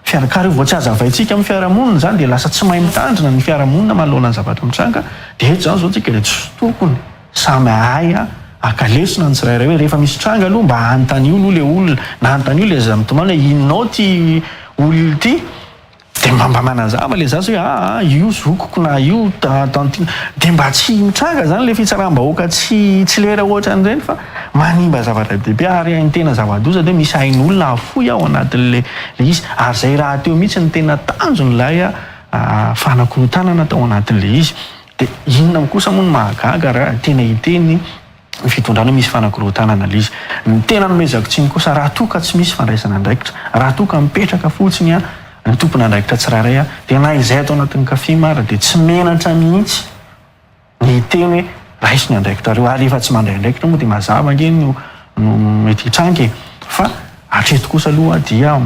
fiara. Ka rehefa vao tsy hazavaintsika amin'ny fiarahamonina izany dia lasa tsy mahay mitandrina ny fiarahamonina manoloana ny zavatra mitranga. Dia eto izany izao tsika dia tsy tokony samy hahay haka lesona ny tsirairay hoe rehefa misy tranga aloha mba anontanio aloha ilay olona na anontanio ilay zaza mitomany hoe inona ity olona ity. Dia mba mba manazava ilay zaza hoe aa io zokiko na io tantine. Dia mba tsy mitranga izany ilay fitsaram-bahoaka tsy tsy lera ohatran'ireny fa Manimba zavatra be dia be ary ny tena zava-doza dia misy ain'olona afoy ao anatin'ilay izy ary izay rahateo mihitsy no tena tanjon'ilay fanakorontanana tao anatin'ilay izy. Dia inona kosa moa no mahagaga raha tena hiteny ny fitondrana hoe misy fanakorontanana ilay izy. Ny tena anomezako tsiny kosa raha toa ka tsy misy fandraisana andraikitra, raha toa ka mipetraka fotsiny ny tompon'andraikitra tsirairay dia na izay ato anatin'ny Cafim ary dia tsy menatra mihitsy ny hiteny hoe raiso ny andraikitrareo ary rehefa tsy mandray andraikitra moa dia mazava ange no no mety hitranga e! Fa hatreto kosa aloha dia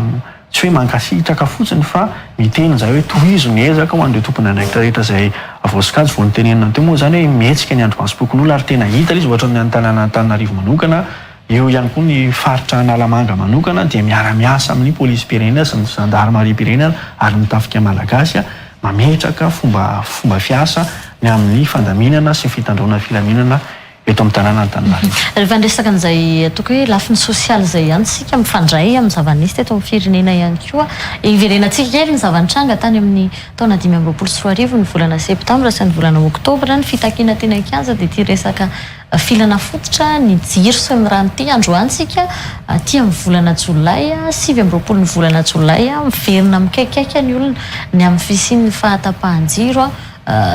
tsy hoe mankasitraka fotsiny fa miteny izahay hoe tohizo ny ezaka ho an'ireo tompon'andraikitra rehetra izay voasokajy vao notenenina teo moa izany hoe mihetsika ny andrimasom-pokonolona ary tena hita ilay izy ohatra ny any tanànan'Antananarivo manokana eo ihany koa ny faritra Analamanga manokana dia miara-miasa amin'ny polisim-pirenena sy ny zandarimariam-pirenena ary ny tafika malagasy mametraka fomba fomba fiasa ny amin'ny fandaminana sy fitandroana filaminana eto amin'ny tanànan'Antananarivo. Rehefa niresaka an'izay ataoko hoe lafiny sosialy izay ihany isika, mifandray amin'ny zava-nisy teto amin'ny firenena ihany koa. Hiverenantsika kely ny zava-nitranga tany amin'ny taona 2025, ny volana septambra sy ny volana oktobra, ny fitakiana teny an-kianja dia ity resaka filana fototra, ny jiro sy ny rano ity. Androany isika aty amin'ny volana jolay, 29 ny volana jolay, miverina mikaikaika ny olona ny amin'ny fisian'ny fahatapahan-jiro.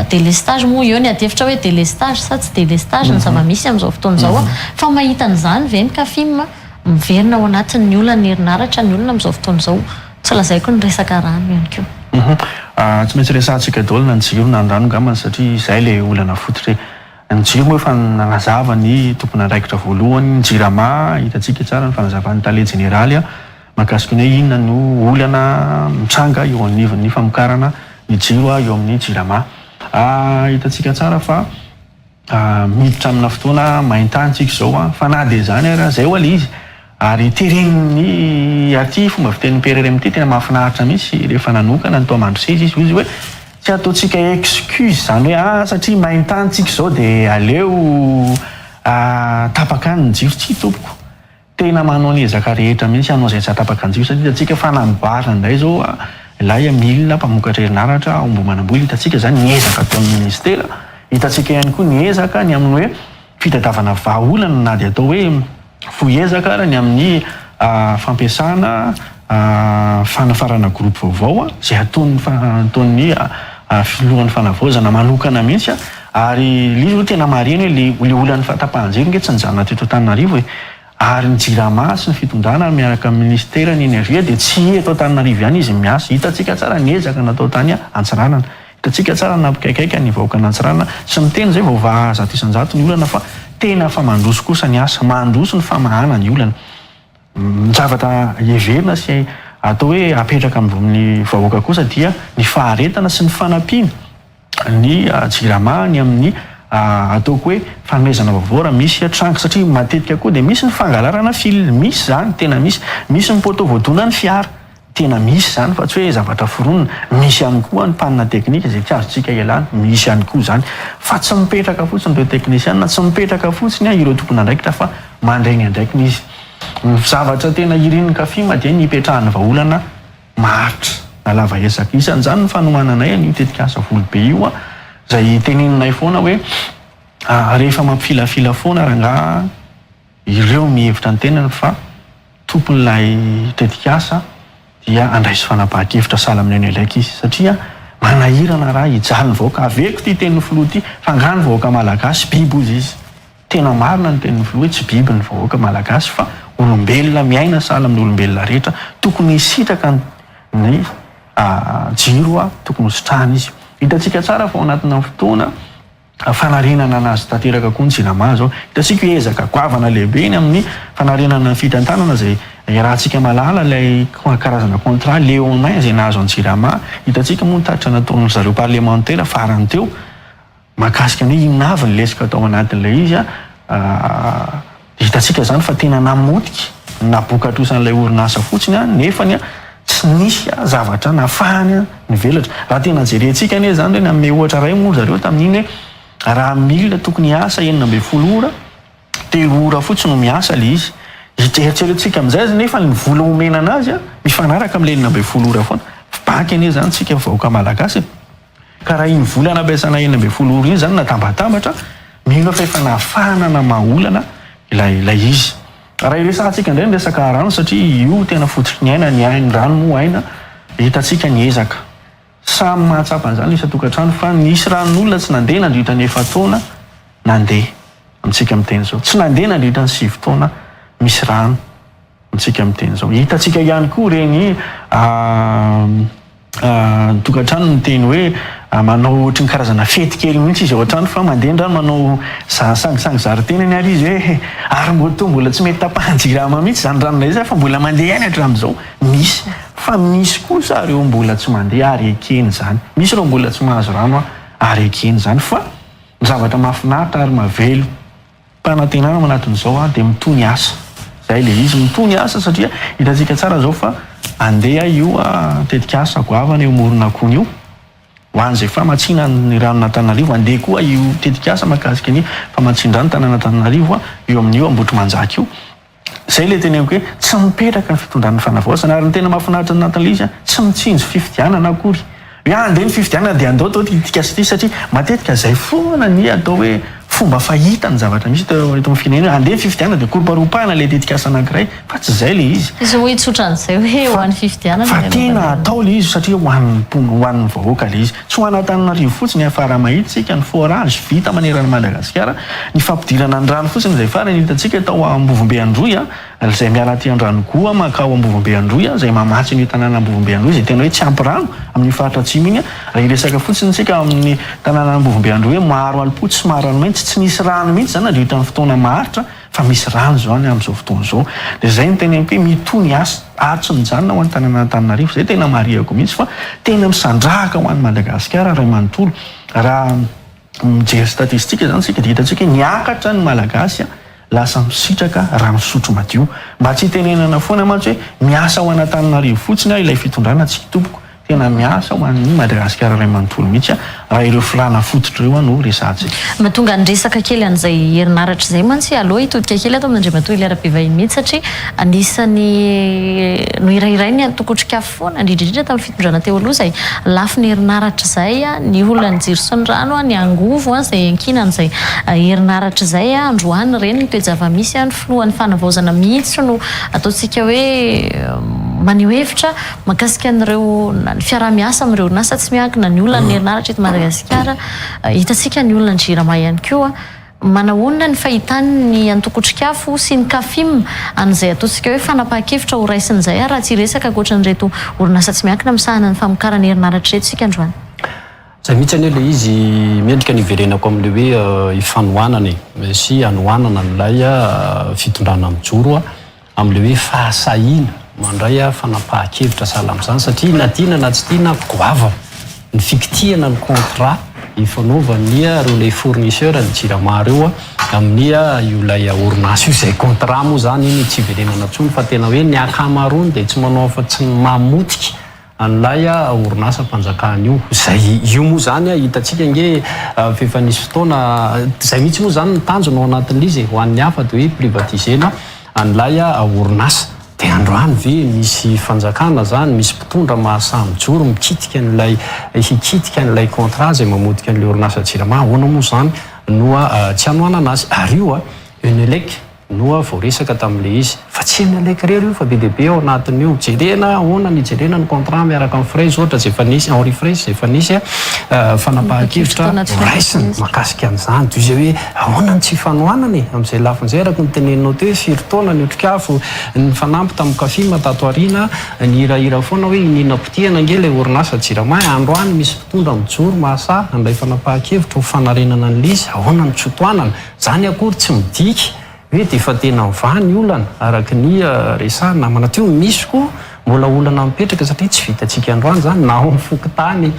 Délestage moa eo ny adihevitra hoe délestage sa tsy délestage ny zava-misy amin'izao fotoana izao fa mahita an'izany ve ny Cafim? Miverina ao anatin'ny olan'ny herinaratra ny olona amin'izao fotoana izao, tsy lazaiko ny resaka rano ihany koa. Tsy maintsy resahantsika daholo na ny jiro na ny rano angambany satria izay ilay olana fototra e. Ny jiro moa efa nanazava ny tompon'andraikitra voalohany, ny Jirama, hitantsika tsara ny fanazavan'ny tale jeneraly mahakasika ny hoe inona no olana mitranga eo anivon'ny famokarana ny jiro eo amin'ny Jirama. Hitantsika tsara fa miditra amina fotoana maintany tsika izao fa na dia izany ary izay ho'a ilay izy ary teren'ny aty fomba fitenin'ny PRRM ity tena mahafinaritra mihitsy rehefa nanokana ny tao Mandroseza izy hoy izy hoe tsy ataontsika excuse izany hoe ah satria maintany tsika izao dia aleo tapaka any ny jiro, tsia tompoko. Tena manao ny ezaka rehetra mihitsy hanao izay tsy hahatapaka ny jiro satria hitantsika fa namboarina indray izao ilay milina mpamokatra herinaratra ao Ambohimanambola, hitantsika izany ny ezaka ataon'ny minisitera, hitantsika ihany koa ny ezaka ny amin'ny hoe fitadiavana vahaolana na dia atao hoe fohy ezaka ara ny amin'ny fampiasana fanafarana groupe vaovao izay ataon'ny ataon'ny filohan'ny fanavaozana manokana mihitsy ary ilay izy aloha tena marihina hoe ilay ilay olan'ny fahatapahan-jiro ange tsy nijanona teto Antananarivo e! Ary ny Jirama sy ny fitondrana ary miaraka amin'ny minisiteran'ny energie dia tsy eto Antananarivo ihany izy miasa. Hitantsika tsara ny ezaka natao tany Antsiranana. Hitantsika tsara ny nampikaikaika ny vahoakan'Antsiranana. Tsy miteny izay voavaha 100% ny olana fa tena fa mandroso kosa ny asa. Mandroso ny famahana ny olana. Ny zavatra heverina sy atao hoe apetraka amin'ny vahoaka kosa dia ny faharetana sy ny fanampiana ny Jirama ny amin'ny ataoko hoe fanomezana vaovao raha misy tranga satria matetika koa dia misy ny fangalarana fil, misy izany, tena misy, misy ny poteau voadona ny fiara, tena misy izany fa tsy hoe zavatra foronina, misy ihany koa ny panne technique izay tsy azontsika ialana, misy ihany koa izany fa tsy mipetraka fotsiny ireo teknisiana, tsy mipetraka fotsiny ireo tompon'andraikitra fa mandray ny andraikiny izy. Ny zavatra tena irin'ny Cafim dia ny hipetrahan'ny vahaolana maharitra na lava ezaka. Isan'izany ny fanohananay an'io tetikasa Volobe io izay teneninay foana hoe rehefa mampifilafila foana rangaha ireo mihevitra ny tenany fa tompon'ilay tetikasa dia andraiso fanapahan-kevitra sahala amin'ny an'i Elec izy satria manahirana raha hijaly ny vahoaka. Averiko ity tenin'ny filoha ity fa angaha ny vahoaka malagasy biby hozy izy. Tena marina ny tenin'ny filoha hoe tsy biby ny vahoaka malagasy fa olombelona miaina sahala amin'ny olombelona rehetra, tokony hisitraka ny jiro tokony ho sitrahana izy. Hitantsika tsara fa ao anatina fotoana fanarenana anazy tanteraka koa ny jirama izao. Hitantsika io ezaka goavana lehibe iny amin'ny fanarenana ny fitantanana izay iarahantsika mahalala ilay karazana contrat leonin izay nahazo an'i jirama. Hitantsika moa ny tatitra nataon'ny zareo parlemantera farany teo. Mahakasika ny hoe inona avy ny lesoka tao anatin'ilay izy dia hitantsika izany fa tena namotika ny naboka-trosan'ilay orinasa fotsiny nefany tsy nisy zavatra nafahany nivelatra. Raha tena jerentsika anie izany hoe nanome ohatra iray moa zareo tamin'iny hoe raha milina tokony hiasa 16 ora, 3 ora fotsiny no miasa ilay izy. Eritreretintsika amin'izay aza nefa ny vola omena anazy mifanaraka amin'ilay 16 ora foana. Banky anie izany tsika vahoaka malagasy e. Ka raha iny vola nampiasana 16 ora iny izany natambatambatra, mino aho fa efa nahafahana namaha olana ilay ilay izy. Raha iresahantsika indray ny resaka rano satria io tena fototry ny aina, ny ain rano moa aina, hitantsika ny ezaka. Samy mahatsapa an'izany ny isan-tokantrano fa nisy ranon'olona tsy nandeha nandritra ny efa-taona nandeha amintsika miteny izao. Tsy nandeha nandritra ny sivy taona misy rano amintsika miteny izao. Hitantsika ihany koa ireny tokantrano miteny hoe manao ohatry ny karazana fety kely mihitsy izy ao an-trano fa mandeha ny rano manao sangisangy zary tenany ary izy hoe ary mbola toa mbola tsy mety tapahan-jirama mihitsy izany ranonay izany fa mbola mandeha ihany hatramin'izao. Misy. Fa misy kosa ireo mbola tsy mandeha ary ekeny izany. Misy ireo mbola tsy mahazo rano ary ekeny izany fa ny zavatra mahafinaritra ary mahavelo Mpanantenana ao anatin'izao aho dia mitohy ny asa. Izay ilay izy, mitohy ny asa satria hitantsika tsara izao fa andeha io tetikasa goavana eo Moronakony io ho an'izay famatsiana ny ranon'Antananarivo, andeha koa io tetikasa mahakasika ny famatsian-drano tanàn'Antananarivo eo amin'io Ambohitrimanjaka io. Izay ilay teneniko hoe tsy mipetraka ny fitondran'ny fanavaozana ary ny tena mahafinaritra anatin'ilay izy tsy mitsinjo fifidianana akory. Hoe andeha ny fifidianana dia andao atao ity tetikasa ity satria matetika izay foana ny atao hoe fomba fahita ny zavatra misy eto amin'ny firenena hoe andeha ny fifidianana dia koroparopahana ilay tetikasa anankiray fa tsy izay ilay izy. Tsisy hoe tsotra an'izay hoe ho an'ny fifidianana Fa tena atao ilay izy satria ho an'ny mponina, ho an'ny vahoaka ilay izy. Tsy ho an'Antananarivo fotsiny fa raha mahita isika ny forage vita manerana an'i Madagasikara, ny fampidirana ny rano fotsiny izay farany hitantsika tao Ambovombe Androy, izay miala aty Andranogoa mankao Ambovombe Androy, izay mamatsy an'io tanàna Ambovombe Androy izay tena hoe tsy ampy rano amin'io faritra atsimo iny. Raha hiresaka fotsiny isika amin'ny tanàna Ambovombe Androy hoe maro alim-potsy sy maro ranomainty, tsy nisy rano mihitsy izany nandritra ny fotoana maharitra. Fa misy rano izao any amin'izao fotoana izao. Dia izay no teneniko hoe mitohy ny asa ary tsy mijanona ho an'ny tanànan'Antananarivo. Izay tena marihako mihitsy fa tena misandrahaka ho an'i Madagasikara iray manontolo. Raha mijery statistique izany isika dia hitantsika hoe niakatra ny Malagasy lasa misitraka rano fisotro madio. Mba tsy hitenenana foana mantsy hoe miasa ho an'Antananarivo fotsiny ilay fitondrana, tsia tompoko. Tena miasa ho an'i Madagasikara iray manontolo mihitsy raha ireo filàna fototra ireo no resahantsika. Mahatonga ny resaka kely an'izay herinaratra izay mantsy, aleo hitodika kely ato amin'Andriamatoa Hilaire Bevahiny mihitsy satria anisan'ny nohirahirain'ny antoko Otrikafo foana, indrindra indrindra tamin'ny fitondrana teo aloha izay lafiny herinaratra izay, ny olan'ny jiro sy ny rano, ny angovo izay iankinan'izay herinaratra izay. Androany ireny ny toe-javamisy, ny filohan'ny fanavaozana mihitsy no ataontsika hoe maneho hevitra. Mahakasika an'ireo ny fiaraha-miasa amin'ireo orinasa tsy miankina, ny olan'ny herinaratra eto Madagasikara, hitantsika ny olan'ny Jirama ihany koa. Manahoana ny fahitan'ny antoko Otrikafo sy ny Cafim an'izay ataontsika hoe fanapahan-kevitra ho raisina izay ary raha tsy hiresaka ankoatran'ireto orinasa tsy miankina misahana ny famokarana herinaratra ireto isika androany? Izay mihitsy anie ilay izy, mendrika ny hiverenako amin'ilay hoe ifanohanana e, sy hanohanana an'ilay fitondrana mijoro. amin'ilay hoe fahasahiana mandray fanapahan-kevitra sahala amin'izany satria na tiana na tsy tiana goavana ny fikitihana ny contrat ifanaovan'ny ireo ilay fournisseur ny jirama ireo amin'ny io ilay orinasa io izay contrat moa izany iny tsy hiverenana intsony fa tena hoe ny ankamaroany dia tsy manao afa-tsy ny mamotika an'ilay orinasam-panjakana io. Izay io moa izany hitantsika ange fa efa nisy fotoana, izay mihitsy moa izany ny tanjona ao anatin'ilay izy e, ho an'ny hafa dia hoe privatiser-na an'ilay orinasa. Dia androany ve misy fanjakana izany, misy mpitondra mahasahy mijoro mikitika an'ilay, hikitika an'ilay contrat izay mamotika an'ilay orinasa Jirama, ahoana moa izany no tsy hanohanana azy? Ary io Enelec no voaresaka tamin'ilay izy. Fa tsy Enelec irery io fa be dia be ao anatin'io. Jerena ahoana ny hijerena ny contrat miaraka amin'ny Fraise ohatra izay efa nisy, Henri Fraise izay efa nisy fanapahan-kevitra noraisina mahakasika an'izany. Toy izay hoe ahoana ny tsy fanohanana e amin'izay lafiny izay araka ny teneninao teo hoe firy taona ny otrikafo nifanampy tamin'ny Cafim tato aoriana nihirahira foana hoe iniana potehina ange ilay orinasa Jirama e. Androany misy mpitondra mijoro mahasahy handray fanapahan-kevitra ho fanarenana an'ilay izy. Ahoana ny tsy ho tohanana? Izany akory tsy midika hoe dia efa tena mivaha ny olana araka ny resahan'ny namana teo. Misy koa mbola olana mipetraka satria tsy vitantsika androany izany na ao amin'ny fokontany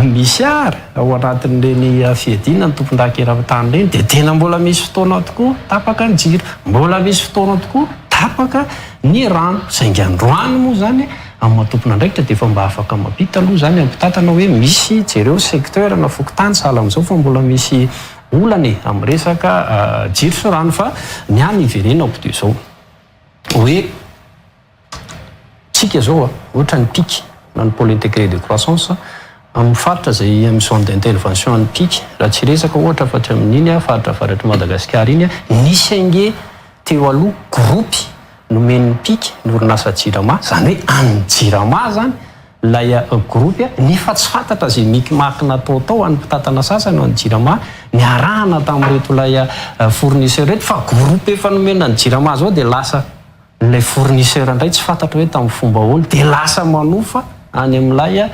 misy ary ao anatin'ireny fiadiana ny tompondaka eran-tany ireny dia tena mbola misy fotoana tokoa tapaka ny jiro, mbola misy fotoana tokoa tapaka ny rano. Saingy androany moa izany amin'ny maha tompon'andraikitra dia efa mba afaka mampita aloha izany amin'ny mpitantana hoe misy jereo secteur na fokontany sahala amin'izao fa mbola misy olana e amin'ny resaka jiro sy rano fa ny ahy ny hiverenako dia izao hoe tsika zao a ohatra ny pic na ny pôle intégré de croissance amin'ny faritra izay amin'ny zone d'intervention an'ny pic raha tsy hiresaka ohatra fa tsy amin'iny faritra avaratr'i Madagasikara iny nisy ange. teo aloha gropy nomen'ny PIC ny orinasa Jirama, izany hoe an'ny Jirama izany ilay gropy nefa tsy fantatra izay micmac natao tao an'ny mpitantana sasany ao an'ny Jirama niarahana tamin'ireto ilay fournisseur ireto fa gropy efa nomena ny Jirama izao dia lasa Ilay fournisseur indray tsy fantatro hoe tamin'ny fomba ahoana dia lasa manofa any amin'ilay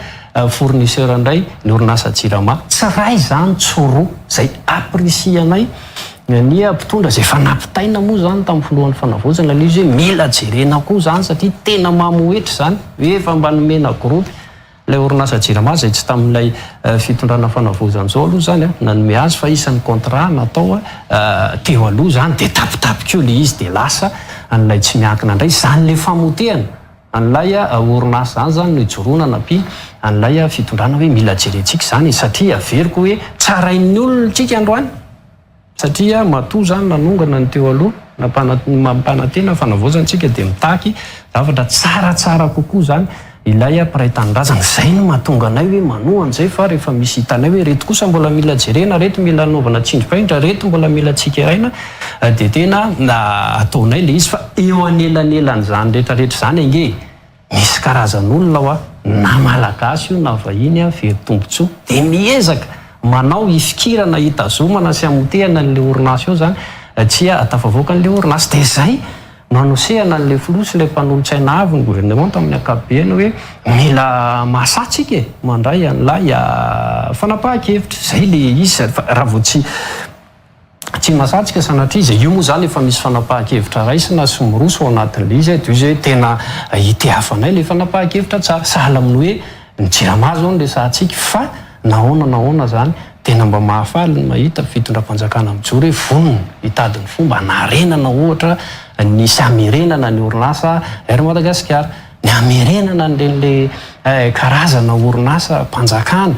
fournisseur indray ny orinasa Jirama. Tsy iray izany tsy roa izay apprécier-nay ny mpitondra izay efa nampitaina moa izany tamin'ny filohan'ny fanavaozana ilay izy hoe mila jerena koa izany satria tena mamohetra izany hoe efa mba nomena groupe Ilay orinasa Jirama izay tsy tamin'ilay fitondrana fanavaozana izao aloha izany nanome azy fa isan'ny contrat natao teo aloha izany dia tapitapika eo ilay izy dia lasa an'ilay tsy miankina indray. Izany ilay famotehana an'ilay orinasa izany izany no ijoroana nampiana an'ilay fitondrana hoe mila jerentsika izany e satria averiko hoe tsarain'ny olona isika androany. Satria matoa zany nanongana ny teo aloha, nampanantena fanavaozana tsika dia mitaky zavatra tsaratsara kokoa zany ilay mpiray tanindrazana. Zay no mahatonga anay hoe manohana izay fa rehefa misy hitanay hoe reto kosa mbola mila jerena, reto mila anaovana tsindrim-paindra, reto mbola mila tsikeraina dia tena ataonay ilay izy fa eo anelanelan'izany rehetrarehetra izany ange e! Misy karazan'olona hoa, na malagasy io na vahiny a, very tombotsoa, dia miezaka manao hifikirana, hitazomana sy hamotehana an'ilay orinasa eo zany, tsy hahatafavoaka an'ilay orinasa. Dia izay no hanosehana an'ilay filoha sy ilay mpanolotsaina avo ny governemanta amin'ny ankapobeny hoe mila mahasahy tsika e, mandray an'ilay fanapahan-kevitra. Izay ilay izy fa raha vao tsy. Tsy masatsika sanatria izy e! Io moa izany efa misy fanapahan-kevitra raisina sy miroso ao anatin'ilay izy e! Dia izy hoe tena itehavanay ilay fanapahan-kevitra tsara. Sahala amin'ny hoe ny jirama izao no resahantsika fa nahoana nahoana izany tena mba mahafaly ny mahita fitondram-panjakana mijoro hoe vonona hitady ny fomba hanarenana ohatra ny sy hamerenana ny orinasa Air Madagascar. Ny hamerenana an'ireny le karazana orinasa mpanjakana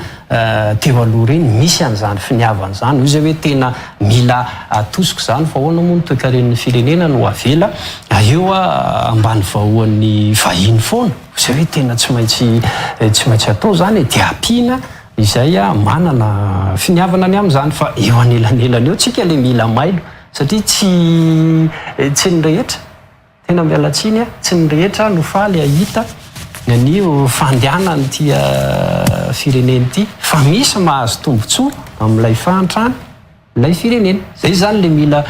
teo aloha ireny, misy an'izany finiavana izany, hoy izay hoe tena mila atosika izany fa ahoana moa ny toekaren'ny firenena no avela eo ambany vahoan'ny vahiny foana, hoy izay hoe tena tsy maintsy tsy maintsy atao izany e, dia ampiana izay manana finiavana ny amin'izany fa eo anelanelany eo tsika le mila mailo satria tsy tsy ny rehetra. Tena miala tsiny a, tsy ny rehetra no faly hahita ny fandehanan'ity firenena ity fa misy mahazo tombotsoa amin'ilay fahantrana ilay firenena. Izay izany ilay mila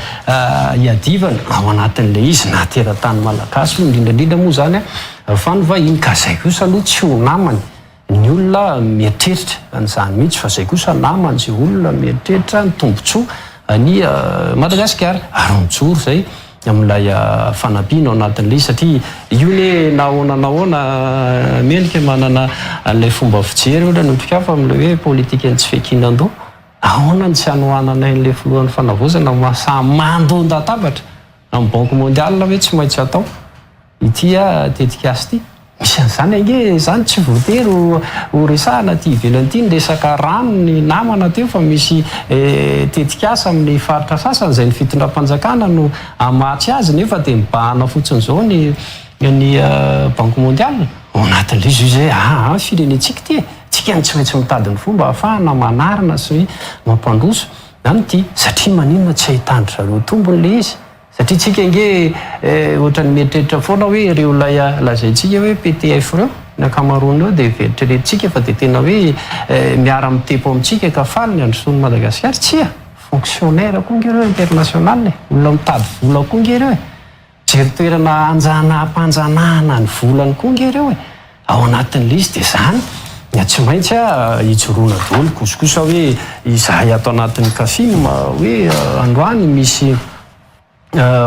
iadivana ao anatin'ilay izy na teratany malagasy io indrindra indrindra moa izany fa ny vahiny ka izay kosa aloha tsy ho namany ny olona mieritreritra an'izany mihitsy fa izay kosa namany izay olona mieritreritra ny tombotsoa an'i Madagasikara ary mijoro izay amin'ilay fanampiana ao anatin'ilay izy satria io anie na ahoana na ahoana mendrika manana an'ilay fomba fijery ohatra ny otrikafa amin'ilay hoe politikan'ny tsy fiankinan-doha ahoana no tsy hanohananay an'ilay filohan'ny fanavaozana mahasahy mandon-databatra amin'ny banque mondiale hoe tsy maintsy atao Ity tetikasa ity. Misy an'izany ange izany tsy voatery ho resahana aty ivelany ity ny resaka rano ny namana teo fa misy tetikasa amin'ny faritra sasany izay ny fitondram-panjakana no hamatsy azy nefa dia mibahana fotsiny izao ny ny banque mondiale. Ao anatin'ilay izy hoe aa firenentsika ity e! Tsika no tsy maintsy mitady ny fomba ahafahana manarina sy mampandroso an'ity satria maninona tsy ahitan-dry zareo tombony ilay izy? Satria tsika ange ohatran'ny mieritreritra foana hoe ireo ilay lazaintsika hoe PTF ireo, ny ankamaroan'ireo dia eritreretintsika fa dia tena hoe miara-mitepo amintsika ka faly ny handrosoan'i Madagasikara. Tsia! Fonctionnaire koa ange ireo international e! Olona mitady vola koa ange ireo e! Mijery toerana hanjanaham-panjanahana ny volany koa ange ireo e! Ao anatin'ilay izy dia izany tsy maintsy ijoroana daholo kosa kosa hoe izahay ato anatin'ny Cafim hoe androany misy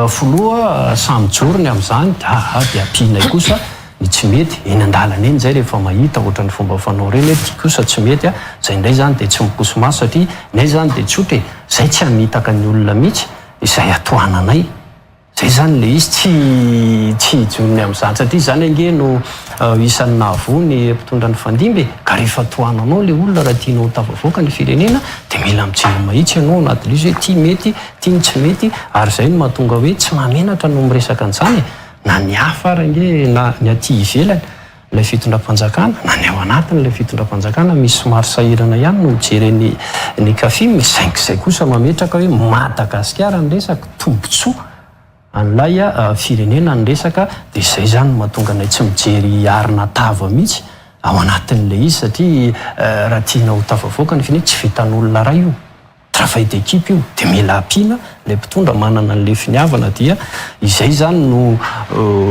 filoha samy mijoro ny amin'izany aa dia ampianay kosa ny tsy mety eny an-dalana eny izay rehefa mahita ohatran'ny fomba fanao ireny hoe ity kosa tsy mety a, izay indray izany dia tsy miposo-maso satria ny ay izany dia tsotra e, izay tsy hamitaka ny olona mihitsy izay atohananay. Zay izany ilay izy, tsy tsy hijoro ny amin'izany satria izany ange no isan'ny nahavoa ny mpitondra nifandimby e! Ka rehefa tohananao ilay olona raha tianao ho tafavoaka ny firenena dia mila mijery mahitsy ianao anatin'ilay izy hoe ity mety, ity no tsy mety ary izay no mahatonga hoe tsy mahamenatra no miresaka an'izany e! Na ny hafa ary ange na ny aty ivelany ilay fitondram-panjakana na ny ao anatin'ilay fitondram-panjakana misy somary sahirana ihany no mijery ny ny Cafim saingy izay kosa mametraka hoe Madagasikara ny resaka, tombotsoa. an'ilay firenena ny resaka dia izay izany no mahatonga anay tsy mijery arina tava mihitsy ao anatin'ilay izy satria raha tiana ho tafavoaka ny firenena tsy vitan'olona iray io, travail d'équipe io dia mila ampiana ilay mpitondra manana an'ilay finiavana dia izay izany no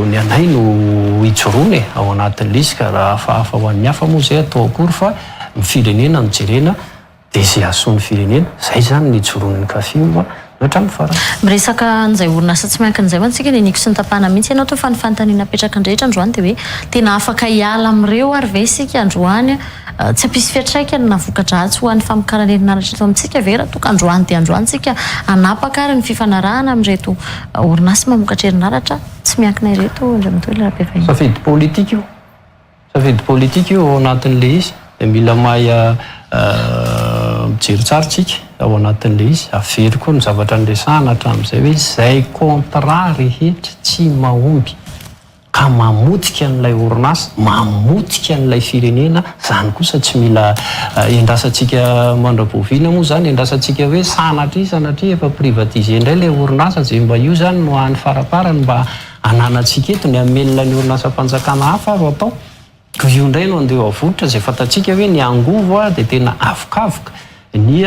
ny anay no ijoroana e ao anatin'ilay izy ka raha hafahafa ho an'ny hafa moa izay atao akory fa ny firenena no jerena. Dia izay hahasoa ny firenena, izay izany no ijoroan'ny Cafim hatramin'ny farany. Miresaka an'izay orinasa tsy miankina izay mantsy isika dia niko sy notapahana mihitsy ianao teo fa ny fanontaniana apetraka indrehetra androany dia hoe tena afaka hiala amin'ireo ary ve isika androany tsy hampisy fiantraikany na voka-dratsy ho an'ny famokarana herinaratra eto amintsika ve raha toa ka androany dia androany isika hanapaka ary ny fifanarahana amin'ireto orinasa mamokatra herinaratra tsy miankina ireto Andriamatoa Hery Rabevahiny. Safidy politika io. Safidy politika io ao anatin'ilay izy dia mila mahay mijery tsara tsika ao anatin'ilay izy. Averiko koa ny zavatra niresahana hatramin'izay hoe izay contrat rehetra tsy mahomby ka mamotika an'ilay orinasa, mamotika an'ilay firenena, izany kosa tsy mila endrasantsika mandra-boviana moa izany, endrasantsika hoe sanatria sanatria efa privatiser indray ilay orinasa izay mba io izany no hany faraparany mba ananantsika eto, ny hamelona ny orinasam-panjakana hafa azo atao, koa io indray no andeha ho avotra, izay fantatsika hoe ny angovo dia tena avokavoka ny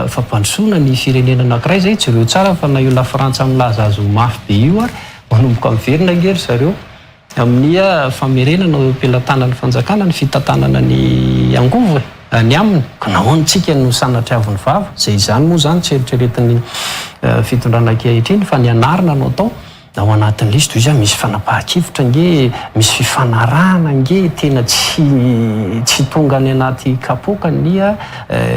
fampandrosoana ny firenena anankiray izay, jereo tsara fa na io lafrantsa milaza azy ho mafy be io ary manomboka miverina ange ry zareo amin'ny famerenana eo am-pelatanan'ny fanjakana ny fitantanana ny angovo e, ny aminy, koa nahoana tsika no sanatriavin'ny vava, izay izany moa izany tsy eritreretin'ny fitondrana ankehitriny fa ny anarina no atao. Ao anatin'ny lisitra izy misy fanapahan-kevitra ange, misy fifanarahana ange tena tsy tsy tonga any anaty kapoaka ny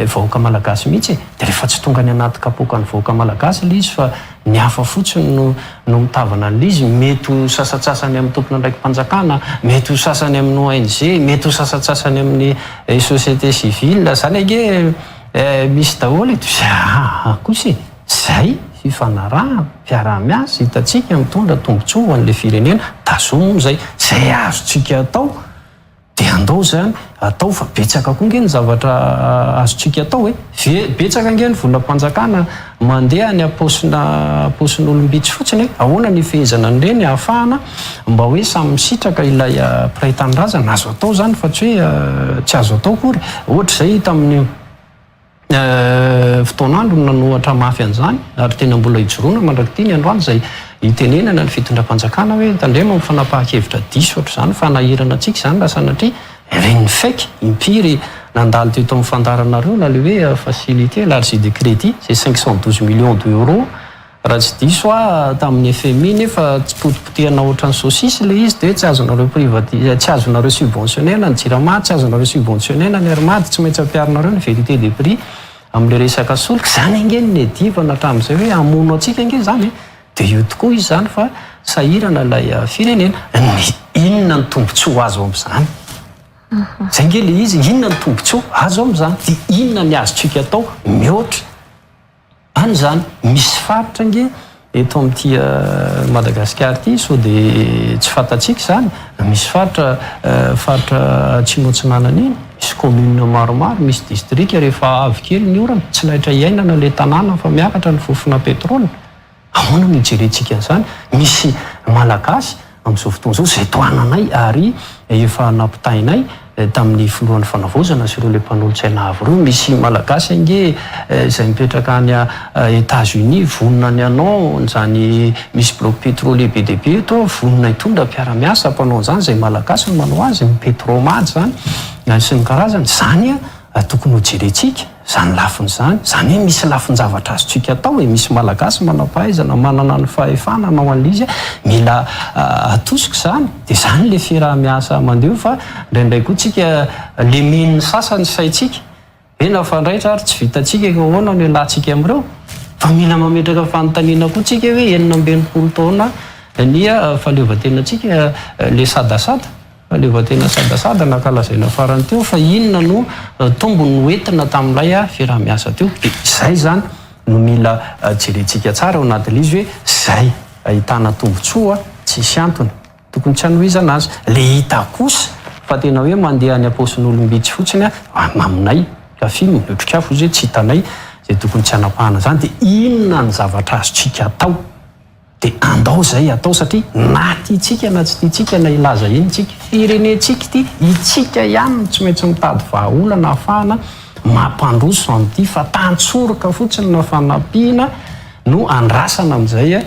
vahoaka malagasy mihitsy e! Dia rehefa tsy tonga any anaty kapoakan'ny vahoaka malagasy ilay izy fa ny hafa fotsiny no no mitavana an'ilay izy, mety ho sasantsasany amin'ny tompon'andraiki-panjakana, mety ho sasany amin'ny ONG, mety ho sasantsasany amin'ny société civile, izany ange misy daholo e! Dia aa kosa e! Zay fifanarahana, fiaraha-miasa hitantsika mitondra tombotsoa ho an'ilay firenena, tazomy zay, zay azontsika atao dia andao zany atao fa betsaka koa nge ny zavatra azontsika atao e, ve betsaka nge ny volam-panjakana mandeha any am-paosina paosin'olom-bitsy fotsiny e, ahoana ny hifehezana an'ireny ahafahana mba hoe samy misitraka ilay mpiray tanindrazana, azo atao zany fa tsy hoe tsy azo atao akory, ohatra izay tamin'ny. Fotoan'andro no nanohatra mafy an'izany ary tena mbola ijoroana mandrak'ity ny androany izay itenenana ny fitondram-panjakana hoe tandremo amin'ny fanapahan-kevitra diso ohatr'izany fa hanahirana antsika izany raha sanatria ireny fake impiry nandalo teto amin'ny fandaharanareo na ilay hoe facilité élargie de crédit izay 512 millions d'euros Raha tsy diso aho tamin'ny FMI nefa tsy potipotehana ohatran'ny saucisse ilay izy dia hoe tsy azonareo privati- tsy azonareo subventionner-na ny jirama, tsy azonareo subventionner-na ny Airmad, tsy maintsy ampiharinareo ny vérité des prix amin'ilay resaka solika. Izany ange no niadivana hatramin'izay hoe hamono antsika ange izany e! Dia io tokoa izy izany fa sahirana ilay firenena. Ny inona ny tombontsoa azo amin'izany? Izay ange ilay izy, inona ny tombontsoa azo amin'izany? Dia inona ny azontsika atao mihoatra? Any izany, misy faritra ange eto amin'ity Madagasikara ity sao dia tsy fantatsika izany, misy faritra, faritra atsimo atsinanana iny, misy commune maromaro, misy distrika rehefa avy kely ny orana, tsy laitra iainana ilay tanàna fa miakatra ny fofona pétrole. Ahoana no hijerentsika an'izany? Misy Malagasy amin'izao fotoana izao izay tohananay ary efa nampitainay tamin'ny filohan'ny fanavaozana sy ireo ilay mpanolotsaina avo ireo. Misy Malagasy ange izay mipetraka any Etats Unis vonona ny hanao an'izany, misy bloc pétrolier be dia be eto vonona hitondra mpiara-miasa mpanao an'izany, izay Malagasy no manao azy, ny Petromad izany sy ny karazany. Izany tokony hojerentsika. Izany lafiny izany, izany hoe misy lafin-javatra azontsika atao e, misy Malagasy manam-pahaizana, manana ny fahefana hanao an'ilay izy, mila atosika izany, dia izany ilay fiaraha-miasa mandeha fa indraindray koa tsika lemen'ny sasany saintsika, hoe na fandraitra ary tsy vitantsika ka ahoana no ialàntsika amin'ireo? Fa mila mametraka fanontaniana koa tsika hoe 66 taona ny fahaleovantenantsika ilay sadasada. Fahaleovantena sadasada nankalazaina farany teo fa inona no tombony noentina tamin'ilay fiaraha-miasa teo? Dia izay izany no mila jerentsika tsara ao anatin'ilay izy hoe izay ahitana tombotsoa tsisy antony tokony tsy hanohizana azy. Ilay hita kosa fa tena hoe mandeha any am-paosin'olom-bitsy fotsiny aminay kafim, ny otrikafo hozy hoe tsy hitanay izay tokony tsy hanapahana izany dia inona ny zavatra azontsika atao? Dia andao izay atao satria na tiantsika na tsy tiantsika na hilaza inona isika, firenentsika ity, itsika ihany no tsy maintsy mitady vahaolana ahafahana mampandroso an'ity fa tantsoroka fotsiny na fanampiana no andrasana amin'izay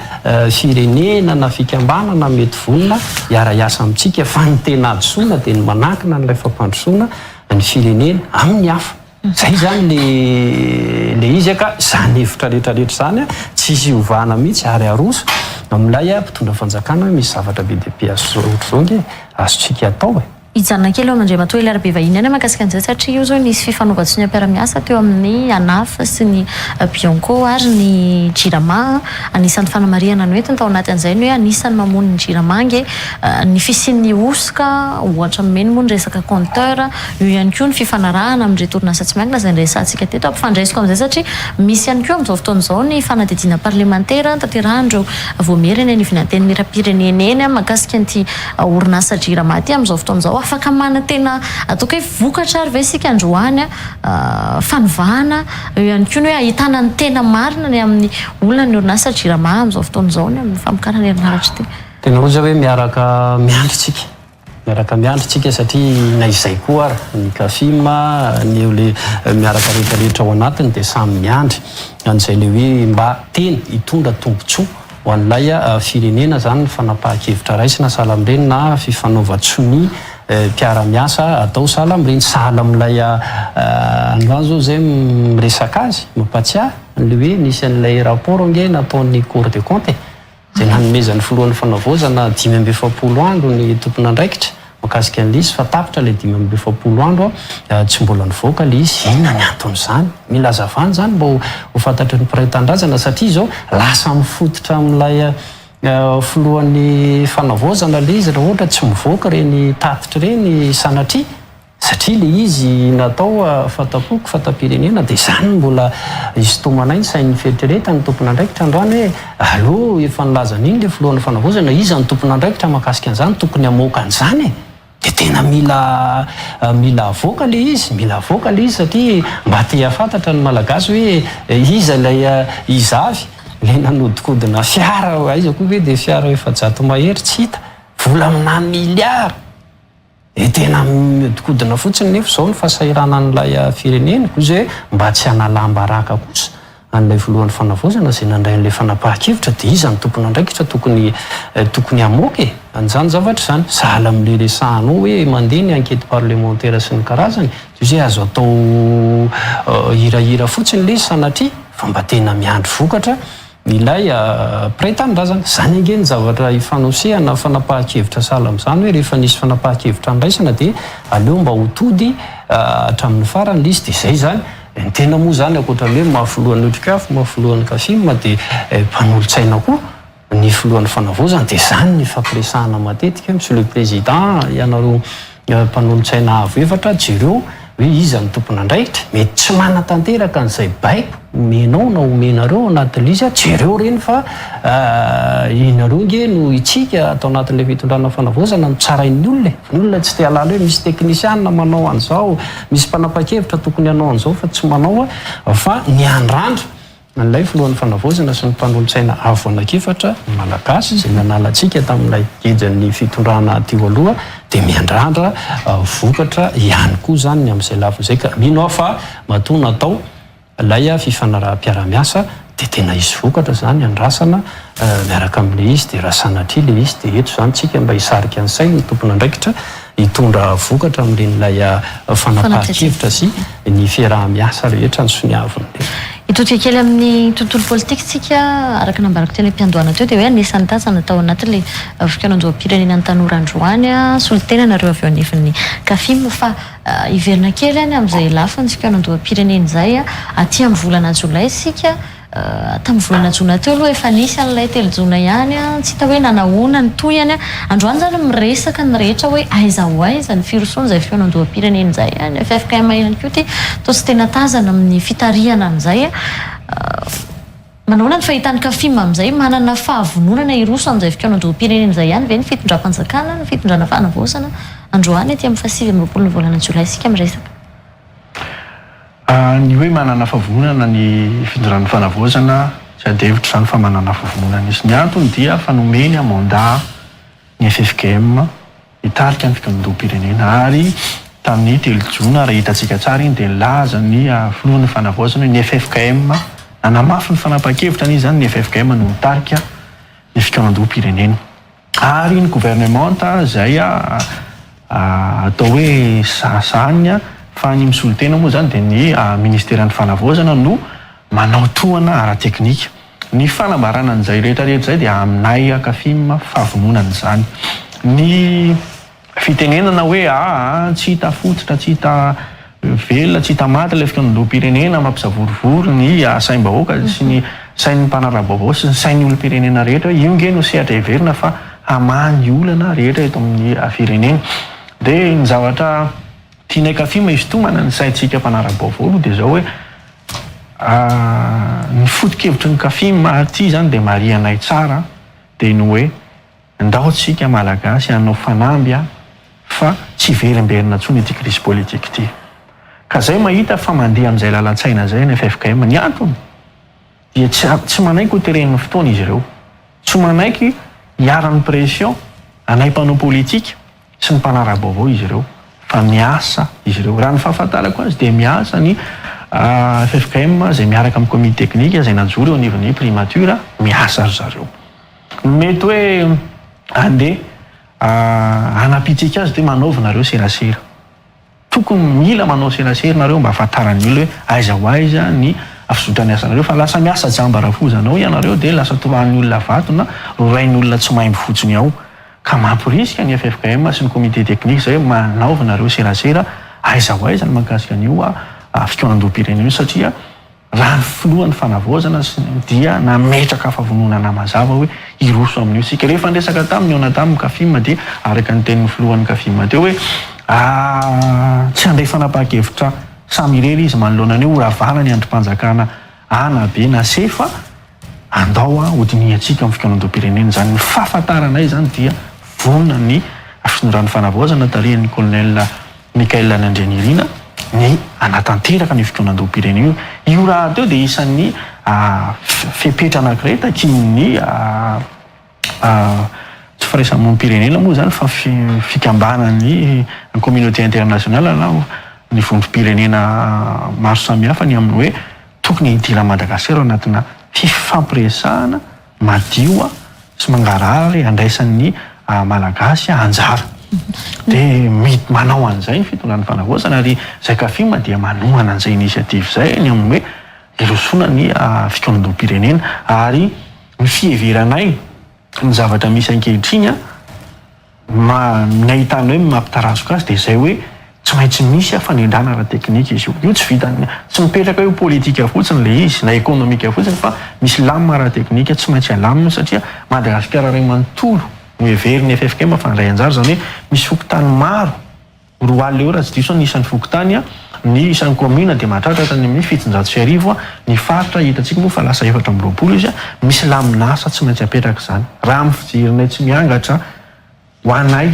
firenena na fikambanana mety vonona hiara-hiasa amintsika fa ny tena hadisoana dia ny manankina an'ilay fampandrosoana ny firenena amin'ny hafa. Zay zany le le izy ka zany hevitra rehetra rehetra zany a tsisy hiovana mihitsy ary aroso amin'ilay mpitondra fanjakana hoe misy zavatra be dia be azo ohatr'izao nge azontsika atao e. Hijanona kely eo amin'Andriamatoa Ely Rabevahiny ihany aho mahakasika an'izay satria io izao nisy fifanaovan-tsonia mpiara-miasa teo amin'ny ANAF sy ny Bianco ary ny Jirama. Anisan'ny fanamarihana noentiny tao anatin'izay ny hoe anisan'ny mamono ny Jirama ange ny fisian'ny hosoka, ohatra amin'ireny moa ny resaka compteur. Eo ihany koa ny fifanarahana amin'ireto orinasa tsy miankina izay niresahantsika teto. Ampifandraisiko amin'izay satria misy ihany koa amin'izao fotoana izao ny fanadihadiana parlemantera tanterahan'ireo voamiera eny anivon'ny Antenimierampirenena eny mahakasika an'ity orinasa Jirama ity amin'izao fotoana izao. Afaka manantena ataoko hoe vokatra ary ve isika androany fanovana eo ihany koa ny hoe ahitana ny tena marina ny amin'ny olan'ny orinasa Jirama amin'izao fotoana izao ny amin'ny famokarana herinaratra ity. Tena hoy za hoe miaraka miandry tsika. Miaraka miandry tsika satria na izay koa ary ny Cafim, ny eo le miaraka rehetra rehetra ao anatiny dia samy miandry an'izay le hoe mba teny hitondra tombotsoa ho an'ilay firenena zany ny fanapahan-kevitra raisina sahala amin'ireny na fifanaovan-tsonia mpiara-miasa atao sahala amin'ireny sahala amin'ilay androany zao zay miresaka azy mampatsiahy an'le hoe nisy an'ilay rapport ange nataon'ny Cour des comptes e. Izay nanomezan'ny filohan'ny fanavaozana 45 andro ny tompon'andraikitra mahakasika an'ilay izy fa tapitra ilay 45 andro tsy mbola nivoaka ilay izy. Inona ny anton'izany? Mila hazavana izany mba ho fantatry ny mpiray tanindrazana satria izao lasa mifototra amin'ilay filohan'ny fanavaozana ilay izy raha ohatra tsy mivoaka ireny tatitra ireny sanatria. Satria le izy natao fanta-poko, fanta-pirenena dia izany no mbola isintomanay ny sain'ny fieritreretan'ny tompon'andraikitra androany hoe aleo efa nilaza an'iny le filohan'ny fanavaozana, iza no tompon'andraikitra mahakasika an'izany, tokony hamoaka an'izany e! Dia tena mila mila avoaka le izy, mila avoaka le izy satria mba te hahafantatra ny Malagasy hoe iza ilay iza avy ilay nanodikodina fiara, aiza koa ve dia fiara 400 mahery tsy hita, vola amina milliards. Dia tena mihodinkodina fotsiny nefa izao ny fahasahiranan'ilay firenena, koa izay hoe mba tsy hanalam-baraka kosa an'ilay filohan'ny fanavaozana izay nandray an'ilay fanapahan-kevitra dia iza no tompon'andraikitra tokony tokony hamoaka e! an'izany zavatra izany. Sahala amin'ilay resahanao hoe mandeha ny enquête parlementaire sy ny karazany, dia izay azo atao hirahira fotsiny ilay izy sanatria fa mba tena miandry vokatra Ilay mpiray tanindrazana. Izany ange ny zavatra ifanosehana fanapahan-kevitra sahala amin'izany hoe rehefa nisy fanapahan-kevitra niraisana dia aleo mba ho tody hatramin'ny farany ilay izy dia izay izany. Ny tena moa izany ankoatra ny hoe maha filohan'ny Otrikafo, maha filohan'ny Cafim dia mpanolotsaina koa ny filohan'ny fanavaozana dia izany ny ifampiresahana matetika hoe Monsieur le Président ianareo Mpanolotsaina avo efatra, jereo hoe iza no tompon'andraikitra, mety tsy manatanteraka an'izay baiko omenao na omenareo ao anatin'ilay izy, jereo ireny fa ianareo ange no itsika ato anatin'ilay fitondrana fanavaozana no tsarain'ny olona e! Ny olona tsy te hahalala hoe misy teknisianina manao an'izao, misy mpanapa-kevitra tokony hanao an'izao fa tsy manao fa ny andrandra. An'ilay Filohan'ny Fanavaozana sy ny Mpanolotsaina avo anak'efatra, ny Malagasy, izay nanala antsika tamin'ilay gejan'ny fitondrana teo aloha, dia miandrandra vokatra ihany koa izany ny amin'izay lafiny izay ka mino aho fa matoa natao ilay fifanaraham-piarahamiasa dia tena hisy vokatra izany andrasana miaraka amin'ilay izy dia raha sanatria ilay izy dia eto izany tsika mba hisarika ny sain'ny tompon'andraikitra hitondra vokatra amin'ilay fanapahan-kevitra sy ny fiaraha-miasa rehetra nosoniaviny teo. Hitodika kely amin'ny tontolo politika isika, araka ny nambarako teny am-piandohana teo dia hoe anisan'ny tazana tao anatin'ilay fikaonandoham-pirenena ny tanora androany, solontena nareo avy eo anivon'ny Cafim fa hiverina kely any amin'izay lafiny fikaonandoham-pirenena izay aty amin'ny volana jolay isika. Tamin'ny volana jona teo aloha efa nisy an'ilay telo jona ihany, tsy hita hoe nanahoana ny tohiny. Androany izany miresaka ny rehetra hoe aiza ho aiza ny firosoan'izay fihaonandoham-pirenena izay. Ny ffkm ihany koa ity toa tsy tena tazana amin'ny fitarihana an'izay. Manahoana ny fahitan'ny Cafim amin'izay? Manana fahavononana hiroso amin'izay fikaonandoham-pirenena izay ihany ve ny fitondram-panjakana, ny fitondrana fanavaozana? Androany aty amin'ny faha 29 ny volana jolay isika miresaka. Ny hoe manana fahavononana ny fitondrana fanavaozana. Tsy ady hevitra izany fa manana fivononana izy. Ny antony dia fa nomeny mandat ny ffkm hitarika ny fikaonandoham-pirenena ary tamin'ny 3 jona raha hitantsika tsara iny dia nilaza ny filohan'ny fanavaozana hoe ny ffkm nanamafy ny fanapahan-kevitra anie izany ny ffkm no mitarika ny fikaonandoham-pirenena. Ary ny governemanta izay atao hoe sahasahaniny fa ny misolo tena moa izany dia ny ministeran'ny fanavaozana no manao tohana ara-teknika. Ny fanambarana an'izay rehetra rehetra izay dia aminay Akafim fahavononana izany. Ny fitenenana hoe aa tsy hita fototra, tsy hita velona, tsy hita maty ilay fikaonandoham-pirenena mampisavorovoro ny saim-bahoaka sy ny sain'ny mpanara-baovao sy ny sain'ny olom-pirenena rehetra hoe io nge no sehatra heverina fa hamaha ny olana rehetra eto amin'ny firenena. Dia ny zavatra tianay Kafim hisintomana ny saintsika mpanara-baovao aloha dia izao hoe ny foto-kevitry ny Kafim ary ity izany dia marihanay tsara dia ny hoe Ndao tsika Malagasy hanao fanamby a fa tsy hiverimberina tsony ity crise politique ity. Ka zay mahita fa mandeha amin'izay lalan-tsaina zay ny ffkm. Ny antony dia tsy tsy manaiky ho teren'ny fotoana izy ireo. Tsy manaiky hiharan'ny pression anay mpanao politika sy ny mpanara-baovao izy ireo fa miasa izy ireo. Raha ny fahafantarako azy dia miasa ny ffkm izay miaraka amin'ny comité technique izay najoro eo anivon'ny primature, miasa ry zareo. Ny mety hoe andeha hanampiantsika azy dia manaovy nareo serasera. Tokony mila manao serasera nareo mba ahafantaran'ny olona hoe aiza ho aiza ny fizotran'ny asanareo fa lasa miasa jamba rafozanao ianareo dia lasa torahan'ny olona vato na rorain'ny olona tsy maimbo fotsiny ao. Ka mamporisika ny ffkm sy ny comité technique izay hoe manaovy nareo serasera aiza ho aiza ny mahakasika an'io fikaonandoham-pirenena io satria Raha ny filohan'ny fanavaozana sy ny dia nametraka fahavononana mazava hoe hiroso amin'io isika. Rehefa niresaka taminy nihaona taminy Kafim dia araka ny tenin'ny filohan'ny Kafim teo hoe tsy handray fanapahan-kevitra samy irery izy manoloana ny hoe horavana ny andrim-panjakana A na B na C fa andao hodinihantsika amin'ny fikaonandoham-pirenena izany. Ny fahafantaranay izany dia vonona ny fitondran'ny fanavaozana tarihin'ny colonel Michaël Randrianirina ny hanatanteraka an'io fikaonandoham-pirenena io. Io rahateo dia isan'ny fepetra anankiray takian'ny tsy firaisamonim-pirenena moa izany fa fikambanan'ny communauté internationale na ny vondrom-pirenena maro samihafa ny amin'ny hoe tokony hidiran'i Madagasikara ao anatina fifampiresahana madio sy mangarahara ary andraisan'ny Malagasy anjara. Dia manao an'izay ny fitondran'ny fanavaozana ary izay Kafim dia manohana an'izay initiative izay ny amin'ny hoe hirosoana ny fikaonandoham-pirenena ary ny fiheveranay ny zavatra misy ankehitriny Ma, ny ahitana hoe mampitarazoka azy dia izay hoe tsy maintsy misy fanendrana ara-teknika izy io. Io tsy vitan'ny, tsy mipetraka hoe politika fotsiny ilay izy na ekonomika fotsiny fa misy lamina ara-teknika tsy maintsy alamina satria Madagasikara iray manontolo no heverin'ny ffkm fa handray anjara, izany hoe misy fokontany maro, 20 eo raha tsy diso aho ny isan'ny fokontany, ny isan'ny commune dia mahatratra hatrany amin'ny 1700, ny faritra hitantsika moa fa lasa 24 izy, misy lamin'asa tsy maintsy apetraka izany. Raha amin'ny fijerinay tsy miangatra ho anay,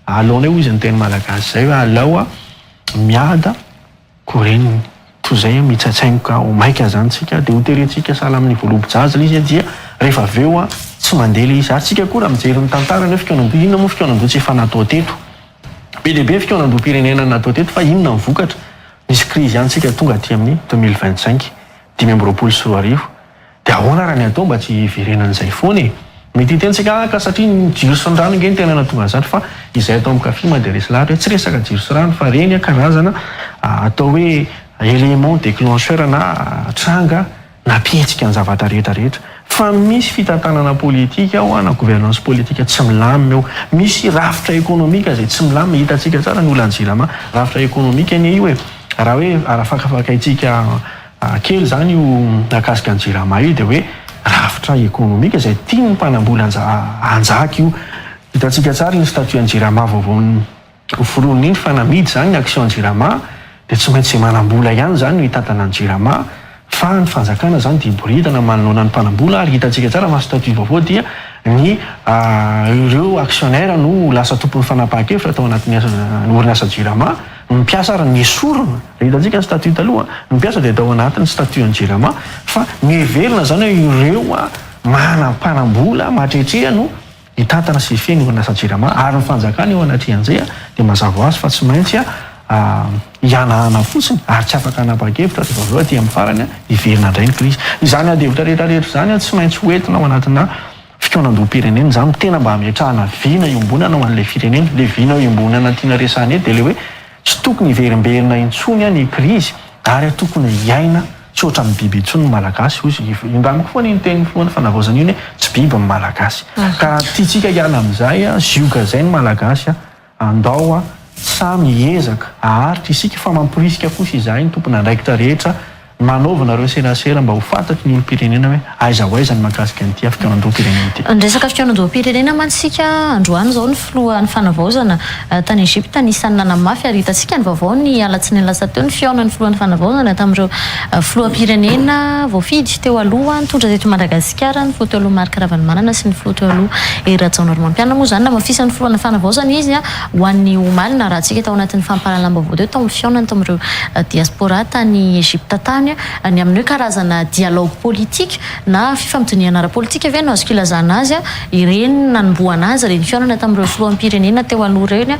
aleonay hoy izy ny teny malagasy izay hoe aleo miada ko reniny. Toy izay mitsatsaingoka ho maika izany tsika dia ho terentsika sahala amin'ny voalobo-jaza ilay izy dia rehefa avy eo tsy mandeha ilay izy. Ary tsika koa raha mijery ny tantara ny hoe fikaonandoha, inona moa fikaonandoha tsy efa natao teto? Be dia be ny fikaonandoham-pirenena natao teto fa inona ny vokatra? Misy krizy ihany tsika tonga aty amin'ny 2025, 2025. Dia ahoana raha ny atao mba tsy hiverenan'izay foana e? Mety hiteny tsika ah ka satria ny jiro sy ny rano ange no tena nahatonga an'izany fa izay atao amin'ny kafima dia resy lahatra hoe tsy resaka jiro sy rano fa ireny karazana atao hoe élément déclencheur na tranga nampihetsika ny zavatra rehetra rehetra. Fa misy fitantanana politika ao na gouvernance politique tsy milamina eo. Misy rafitra ekonomika izay tsy milamina. Hitantsika tsara ny olan'ny jirama. Rafitra ekonomika anie io e. Raha hoe arafakafakaintsika Kely izany io mahakasika ny Jirama io dia hoe rafitra ekonomika izay tian'ny mpanambola hanjaka io. Hitantsika tsara iny statut an'ny Jirama vaovao noforonina iny fa namidy izany ny action Jirama dia tsy maintsy izay manambola ihany izany no hitantana ny Jirama fa ny fanjakana izany dia hiboridana manoloana ny mpanambola ary hitantsika tsara fa ny statut vaovao dia ny ireo actionnaires no lasa tompon'ny fanapahan-kevitra tao anatin'ny orinasa Jirama. Ny mpiasa ary nesorina, raha hitantsika ny statut taloha, ny mpiasa dia tao anatin'ny statut an'ny Jirama, fa neverina izany hoe ireo manam-panam-bola mahatrehatreha no hitantana sy hifehy ny orinasa Jirama, ary ny fanjakana eo anatrehan'izay dia mazava ho azy fa tsy maintsy hihanahana fotsiny ary tsy afaka hanapa-kevitra rehefa avy eo aty amin'ny farany hiverina indray ny krizy. Izany ady hevitra rehetra rehetra izany tsy maintsy ho entina ao anatina fikaonandoham-pirenena izany no tena mba hametrahana vina iombonana ho an'ilay firenena. Ilay vina iombonana tiana resahana eto dia ilay hoe tsy tokony hiverimberina intsony ny krizy ary tokony hiaina tsy ohatran'ny biby intsony ny Malagasy hoy izy. Indramiko foana iny tenin'ny filohan'ny fanavaozana iny hoe tsy biby ny Malagasy. Ka raha tiantsika hiala amin'izay zioga izay ny Malagasy andao samy hiezaka haharitra isika fa mamporisika kosa izahay ny tompon'andraikitra rehetra Manaovana ireo serasera mba ho fantatry ny olom-pirenena hoe aiza ho aiza ny mahakasika an'ity fikaonandoham-pirenena ity. Niresaka fikaonandoham-pirenena mantsy isika androany izao, ny filohan'ny fanavaozana tany Egypte anisan'ny nanamafy ary hitantsika ny vaovao ny alatsinainy lasa teo ny fihaonan'ny filohan'ny fanavaozana tamin'ireo filoham-pirenena voafidy teo aloha nitondra teto Madagasikara, ny filoha teo aloha Marc Ravalomanana sy ny filoha teo aloha Hery Rajaonarimampianina moa izany namafisan'ny filohan'ny fanavaozana izy Ho an'ny omaly, narahantsika tao anatin'ny fampahalalam-baovao teo, tao amin'ny fihaonany tamin'ireo diaspora tany Egypte tany, ny amin'ny hoe karazana dialogue politique na fifampidinihana ara-politika ve no azoko ilazana azy, ireny nanombohana azy, ireny fihaonana tamin'ireo filoham-pirenena teo aloha ireny.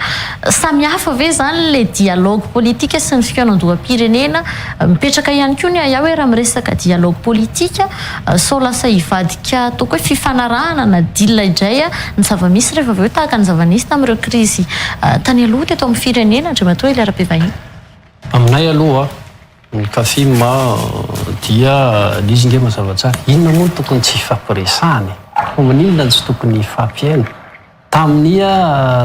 Samy hafa ve izany ilay dialogue politique sy ny fikaonandoham-pirenena? Mipetraka ihany koa ny ahiahy hoe raha miresaka dialogue politique, Sao lasa hivadika ataoko hoe fifanarahana na deal indray ny zava-misy rehefa avy eo tahaka ny zava-nisy tamin'ireo krizy tany aloha teto amin'ny firenena, Andriamatoa Elia Rabevahiny. Aminay aloha ny Cafim dia ilay izy nge mazava tsara, inona moa no tokony tsy hifampiresahana e? Fa maninona no tsy tokony hifampihaino? Tamin'ny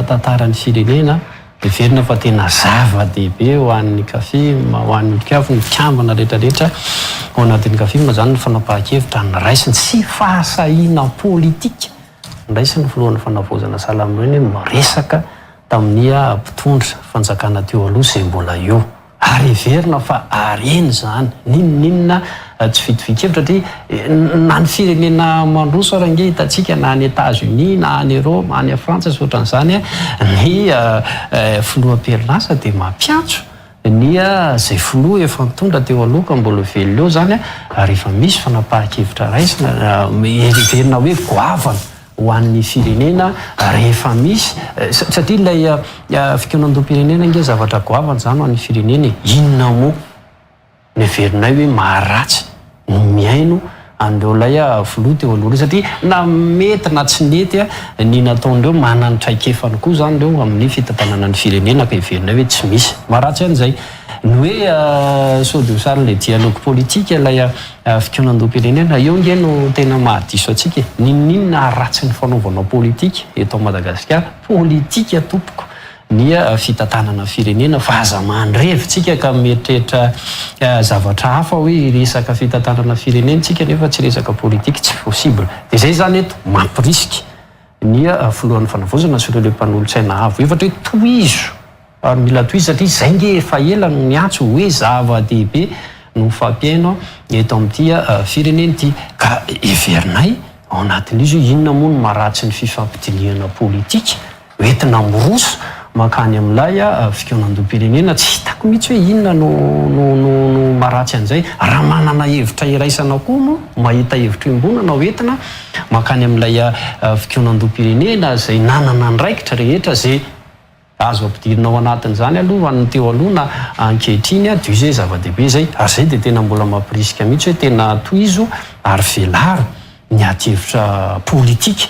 tantaran'ny firenena, heverina fa tena zava-dehibe ho an'ny Cafim, ho an'ny Otrikafo, ny mpikambana rehetrarehetra ao anatin'ny Cafim izany ny fanapahan-kevitra noraisiny sy fahasahiana politika noraisin'ny filohan'ny fanavaozana sahala amin'ireny hoe miresaka tamin'ny mpitondra fanjakana teo aloha izay mbola eo. Ary heverina fa harena izany, n'inon'inona tsy fitovian-kevitra satria na ny firenena mandroso ary ange hitantsika na any Etats Unis na any Roma, any Frantsa sy ohatran'izany, ny filoha am-perinasa dia mampiantso ny izay filoha efa nitondra teo aloha ka mbola velona eo izany, rehefa misy fanapahan-kevitra raisina, heverina hoe goavana. ho an'ny firenena rehefa misy satria ilay fikaonandoham-pirenena ange zavatra goavana izany ho an'ny firenena e! Inona moa no heverinay hoe maharatsy ny mihaino an'ireo ilay filoha teo aloha ireo satria na mety na tsy nety ny nataon'ireo manana ny traikefany koa izany ireo amin'ny fitantanana ny firenena ka heverinay hoe tsy misy maharatsy an'izay. Ny hoe sao dia ho sarin'ilay dialogue politique ilay Fikaonandoham-pirenena, eo nge no tena mahadiso antsika e! N'inon'inona haharatsy ny fanaovana politika eto Madagasikara, politika tompoko ny fitantanana firenena fa aza mandrevy tsika ka mieritreritra zavatra hafa hoe hiresaka fitantanana firenena tsika nefa tsy resaka politika, tsy possible. Dia zay zany eto mampirisika ny filohan'ny fanavaozana sy ireo le mpanolotsaina avo efatra hoe tohizo Ary mila tohizo satria izay nge efa ela no niantso hoe zava-dehibe no mifampihaino eto amin'ity firenena ity. Ka heverinay ao anatin'izy hoe inona moa no maharatsy ny fifampidinihana politika hoentina miroso mankany amin'ilay fikaonandoham-pirenena. Tsy hitako mihitsy hoe inona no no no no maharatsy an'izay. Raha manana hevitra iraisana koa moa, mahita hevitra iombonana hoentina mankany amin'ilay fikaonandoham-pirenena izay nanana andraikitra rehetra izay Azo ampidirina ao anatin'izany aloha ho an'ny teo aloha na ankehitriny dia izay zava-dehibe izay ary izay dia tena mbola mampirisika mihitsy hoe tena tohizo ary velaro ny adihevitra politika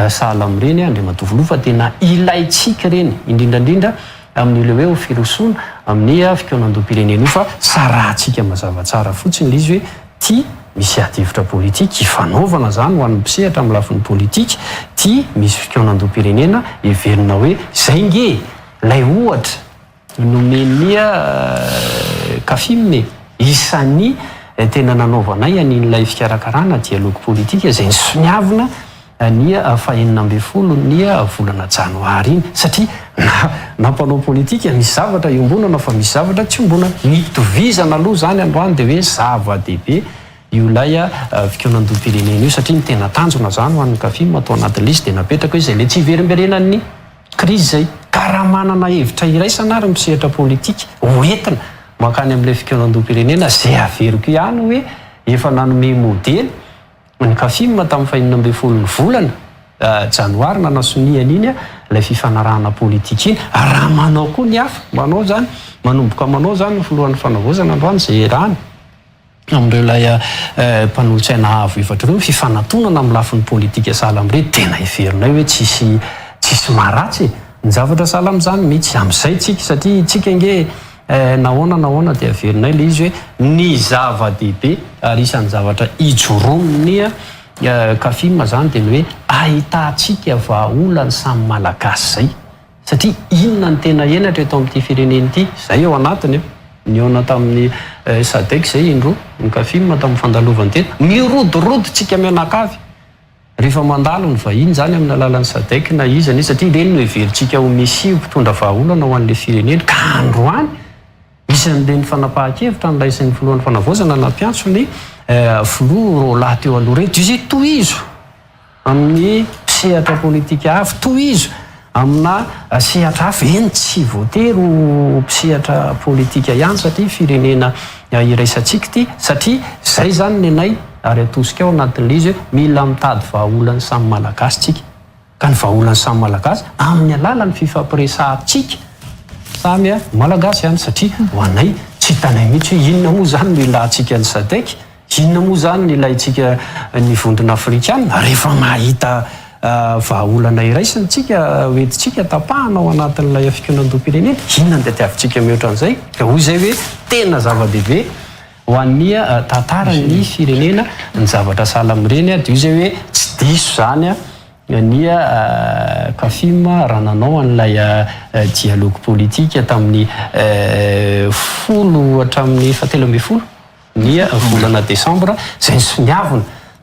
sahala amin'ireny Andriamatoa Filoha fa tena ilaintsika ireny indrindra indrindra amin'io ilay hoe ho firosoana amin'ny fikaonandoham-pirenena io fa sarahantsika mazava tsara fotsiny ilay izy hoe Ty misy ady hevitra politika ifanaovana zany ho an'ny mpisehatra amin'ny lafiny politika, ty misy fikaonandoham-pirenena heverina hoe zay nge lay ohatra nomen'ny Cafim e, isan'ny tena nanaovanay an'in'ilay fikarakarana dialogue politique izay nisoniavina ny fahenina ambin'ny ny volana janoary iny satria na na mpanao politika misy zavatra iombonana fa misy zavatra tsy iombonana. Ny itovizana aloha izany androany dia hoe zava-dehibe io ilay fikaonandoham-pirenena io satria ny tena tanjona izany ho an'ny Cafim ato anatin'ny lisy dia napetraka hoe izay ilay tsy hiverimberenan'ny. Krizy izay. Ka raha manana hevitra iraisana ary ny mpisehatra politika ho entina mankany amin'ilay fikaonandoham-pirenena izay averiko ihany hoe efa nanome modely ny Cafim tamin'ny fahenina ambin'ny folon'ny volana janoary nanasoniany iny ilay fifanarahana politika iny. Raha manao koa ny hafa, manao izany, manomboka manao izany ny filohan'ny fanavaozana androany izay iarahana amin'ireo ilay mpanolotsaina avo efatra ireo, ny fifanatonana amin'ny lafiny politika sahala amin'ireny, tena heverinay hoe tsisy tsisy maharatsy e! Ny zavatra sahala amin'izany mihitsy. Amin'izay tsika, satria tsika ange nahoana nahoana dia averinay ilay izy hoe ny zava-dehibe ary isan'ny zavatra ijoroan'ny Cafim izany dia ny hoe ahitantsika vahaolana samy Malagasy izay. Satria inona no tena henatra eto amin'ity firenena ity? Izay ao anatiny an! Nihaona tamin'ny Sadec izay indroa, ny Cafim tamin'ny fandalovany teto. Mirodorodo tsika mianakavy rehefa mandalo ny vahiny izany amin'ny alalan'ny Sadec na iza na iza satria ireny no heverintsika ho Messia, ho mpitondra vahaolana ho an'ilay firenena. Ka androany, isan'ireny fanapahan-kevitra noraisin'ny filohan'ny fanavaozana nampiantso ny filoha roalahy teo aloha ireny dia izy hoe tohizo! Amin'ny sehatra politika hafa, tohizo amina sehatra hafa, eny tsy voatery ho mpisehatra politika ihany satria firenena iraisantsika ity, satria izay izany ny anay ary atosika ao anatin'ilay izy hoe mila mitady vahaolan'ny samy Malagasy tsika, ka ny vahaolan'ny samy Malagasy amin'ny alalan'ny fifampiresahantsika samy Malagasy ihany satria ho anay tsy hitanay mihitsy hoe inona moa izany no ilantsika ny Sadec. Inona moa izany no ilaintsika ny vondrona afrikana rehefa mahita vahaolana iraisana isika hoentintsika tapahana ao anatin'ilay fikaonandoham-pirenena? Inona no tadiavintsika mihoatra an'izay? Ka hoy izay hoe tena zava-dehibe ho an'ny tantaran'ny firenena ny zavatra sahala amin'ireny dia hoy izay hoe tsy diso izany ny Cafim raha nanao an'ilay dialogue politique tamin'ny folo hatramin'ny fahatelo ambin'ny folo ny volana desambra izay nosoniavina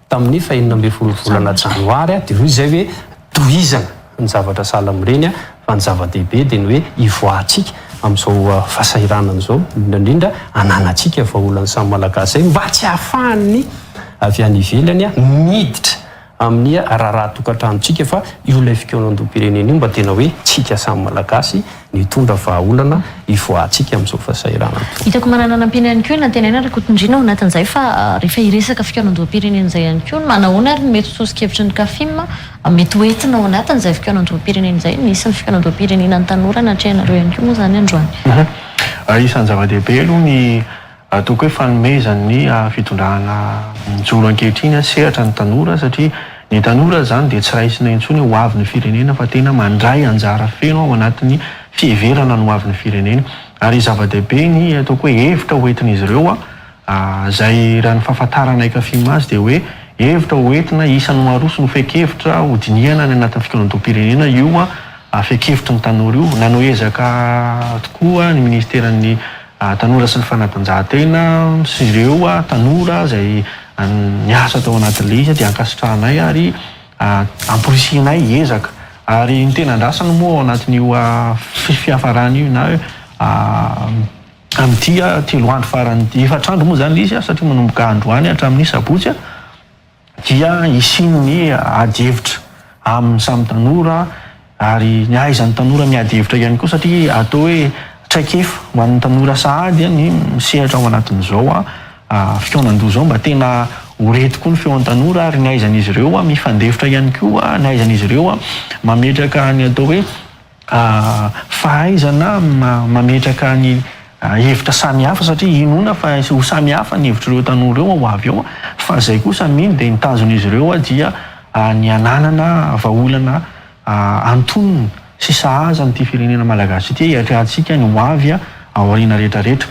tamin'ny fahenina ambin'ny folo volana janoary dia hoy izay hoe tohizana ny zavatra sahala amin'ireny fa ny zava-dehibe dia ny hoe hivoahantsika amin'izao fahasahiranana izao indrindra indrindra hananantsika vahaolan'ny samy Malagasy izay mba tsy hahafahan'ny avy any ivelany miditra amin'ny raharaha tokantranontsika fa io ilay fikaonandoham-pirenena io mba tena hoe tsika samy Malagasy no hitondra vahaolana hivoahantsika amin'izao fahasahiranana izao. Hitako manana nampiana ihany koa i Nantenaina Rakotondriana ao anatin'izay fa rehefa hiresaka fikaonandoham-pirenena izay ihany koa manahoana ary ny mety ho soso-kevitry ny Cafim mety ho entina ao anatin'izay fikaonandoham-pirenena izay? Nisy ny fikaonandoham-pirenena ny tanora natrehanareo ihany koa moa izany androany. Isan'ny zava-dehibe aloha ny Ataoko hoe fanomezan'ny fitondrana mijoro ankehitriny sehatra ny tanora satria ny tanora izany dia tsy raisina intsony hoe ho avin'ny firenena fa tena mandray anjara feno ao anatin'ny fiheverana ny ho avin'ny firenena. Ary zava-dehibe ny ataoko hoe hevitra ho entin'izy ireo izay raha ny fahafantaranay Cafim azy dia hoe hevitra ho entina isan'ny ho aroso ny fehin-kevitra ho dinihana any anatin'ny fikaonandoham-pirenena io fehin-kevitry ny tanora io. Nanao ezaka tokoa ny ministeran'ny Tanora sy ny fanatanjahantena sy ireo tanora izay niasa tao anatin'ilay izy dia ankasitrahanay ary amporisihinay hiezaka. Ary ny tena andrasana moa ao anatin'io fiafarana io na hoe amin'ity telo andro farany ity, efatra andro moa izany ilay izy satria manomboka androany hatramin'ny sabotsy. dia hisian'ny ady hevitra amin'ny samy tanora ary ny ahaizan'ny tanora miady hevitra ihany koa satria atao hoe traikefa ho an'ny tanora sahady ny misehatra ao anatin'izao fikaonandoha izao mba tena ho re tokoa ny feon'ny tanora ary ny ahaizan'izy ireo mifandefitra ihany koa ny ahaizan'izy ireo mametraka ny atao hoe Fahaizana mametraka ny hevitra samihafa satria inoana fa ho samihafa ny hevitr'ireo tanora ireo ho avy eo fa izay kosa mino dia ny tanjon'izy ireo dia ny hananana vahaolana antonona sy sahaza an'ity firenena malagasy ity hiatrehantsika ny ho avy aoriana rehetra rehetra.